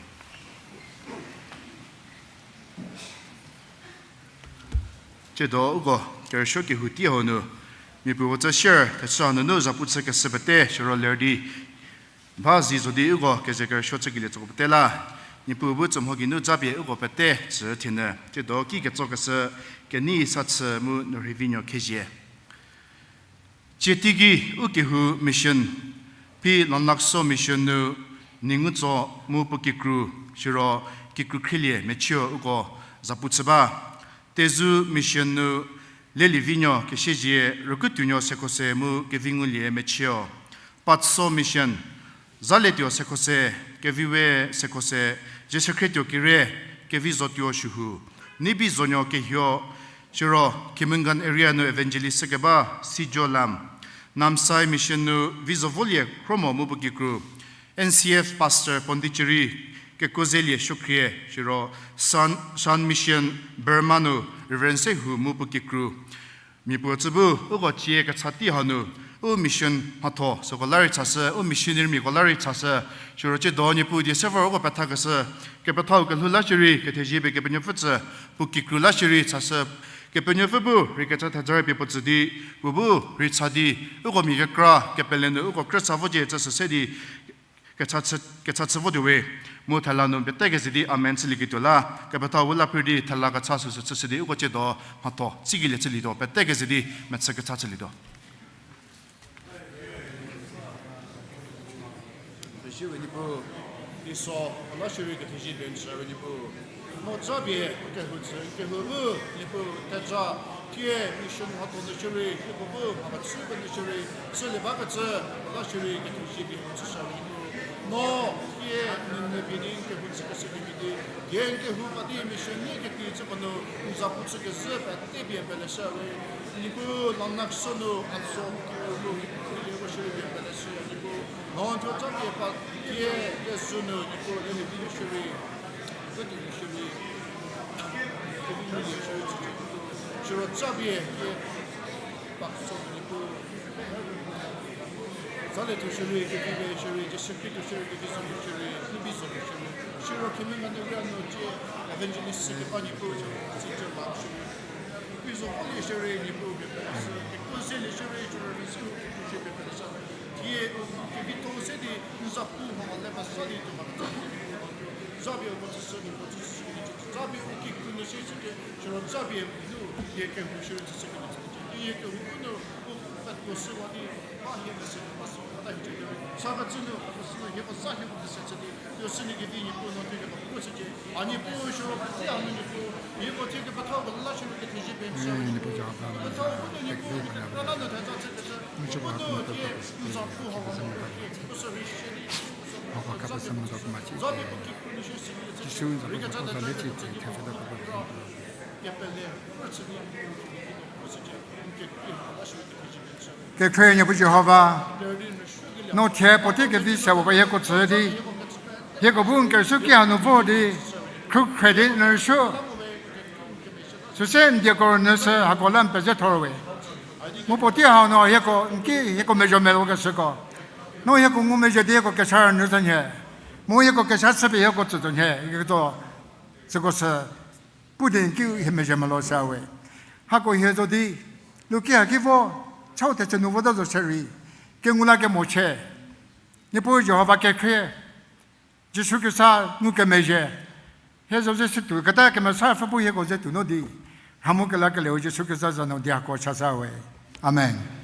Tsiedo uko kerüsuo kehou tei hau nu, mia puo tsü share thechü hanunu zapu chükeshü pete shiro ler di, ba zi zo di uko keze kerüsuo chükelie tsoko pete la, Niepuu bu tsü mho geinu japie uko pete tsü thienyü. Tsiedo ki ketsokeshü kenei sa chü mu nu rhivinuo khezie. Tsie teiki u kehou mission, phi Lanakso mission nu Ningutso mu puo kikru, siro kikru khrielie mechie uko zapu chü ba. Tezu mission nu Lelievinuo Kesiezie, Rükutuonuo Sekhose mu kevi ngulie mechie. Patso mission, Zaletuo Sekhose, kevi we Sekhose, Ziesekhretuo Kire, kevi zotuo Shuhu, Nibizonuo Kehio, siro Kimengan area nu evangelist keba Sijo Lam, Namsai mission nu Vizovolie Khromo mu puo kikru, N C F pastor Pondicherry, Kekuozelie Suokhrie, siro Shan, Shan mission Burma nu Reverend Sehu mu puo kikru. Mia puo tsü bu uko tsie kecha tei hanu, u mission mhatho süko la rei chashü, u missionarymiako la rei chashü, siro tsiedo Niepuu die se vor uko pethakeshü, kepethau kelhou la shierei kethezie pie Kepenuopfü tsü, puo kikru la shierei chashü, Kepenuopfü bu rei kecha theja pie puo tsü di, puo bu rei cha di, uko mia kekra kepele nu uko krüsa vocie tsü süse di, kecha chü, kecha chü votuo we, mu thela nu pete keze di amen chülieketuo la, kepethau bu la phir di thela kecha süsü chüshü di uko tsiedo mhatho tsikelie chülietuo, pete keze di mechü kecha chülietuo. Pezie we Niepuu, teiso la shierei kethezie pie n tsü we Niepuu. No japie kehou tsü kehou bu Niepuu theja, thie mission mhatho nu shierei kehou bu mhakechü pie nu shierei chülie bakecü la shierei kethezie pie n tsüshü we Niepuu. No thie n nu pie di n kehou tsükeshü kemhie di, die n kehou ba di mission nie keti tsüko nu n zapu chükezhü pete pie peleshü we Niepuu. Lanakso nu Atso kehou bu kehou shierei pie peleshü Niepuu. No n thuo japie pa thie Tezu nu Niepuu Lelievinuo shierei, Rükutuonuo shierei, kevi ngulie shierei tsücie, siro japie thie Patso nu Niepuu, Zaletuo shierei, kevi we shierei, Ziesekhretuo shierei, kevi zonuo shierei, Nibizonuo shierei, siro Kimengan area nu tsie evangelist keba Niepuu, Sijo Lam shierei, Vizovolie shierei Niepuu pie peleshü, Kekuozelie shierei, siro Reverend Sehu Kekuozelie pie peleshü. Thie u kevitho se di n zapu mha le pesa di tuo ba, japie uko tsüshü, uko tsüshü di japie u kikru nu sie chücie, siro japie nu thie kehou shierei tsüshü kemhie di thie kehou bu nu u petuo shüwa di, ba hie mese ba sü ba ta hiecie, sakecü nu, sakecü nu hieko za hieko mese chü di, tuo sü nu kevi Niepuu no thie keba puo chücie. A Niepuu siro pete a nu Niepuu, hieko thie kepethau la shierei kethezie pie n tsü we Niepuu, kepethau bu nu Niepuu, kepethau la nu theja chükecü, bu nu thie n zapu hau nu thie puo sü rei shie di, japie puo kikru nu sie chülie chü, rei kecha theja chükecü Niepuu, kepele, rüchü di Niepuu, puo chücie, n kekri hau la shierei kethezie pie n tsü we. Kekhrie Niepuu Jihova, no thie puotei kevi sewa ba hieko tsü di, hieko bu n kerüsuoki hanu vor di, khrükhre di n rüsuo. Süsie n dieko rünyü sü hako la n pezie thor we. Mu puotei hau no hieko n ki hieko mezho melokeshüko, no hieko ngumezhie di hieko kesa rünyü zo nhie, mu hieko kesa chüpie hieko tsü zo nhie, hieko zo süko sü pu di n ki hie mezhie melo sü we. Hako hie zo di, luki haki vo, chau thecü nu vota zo shierei, kengu la kemochie, Niepuu Jihova kekhrie, Jisu Khrista ngukemezhie, Hie zo ze si tuo, keta kemesa pfü bu hieko ze tuo no di, rhamu kelakelieu Jisu Khrista za nu di hako chasa we. Amen.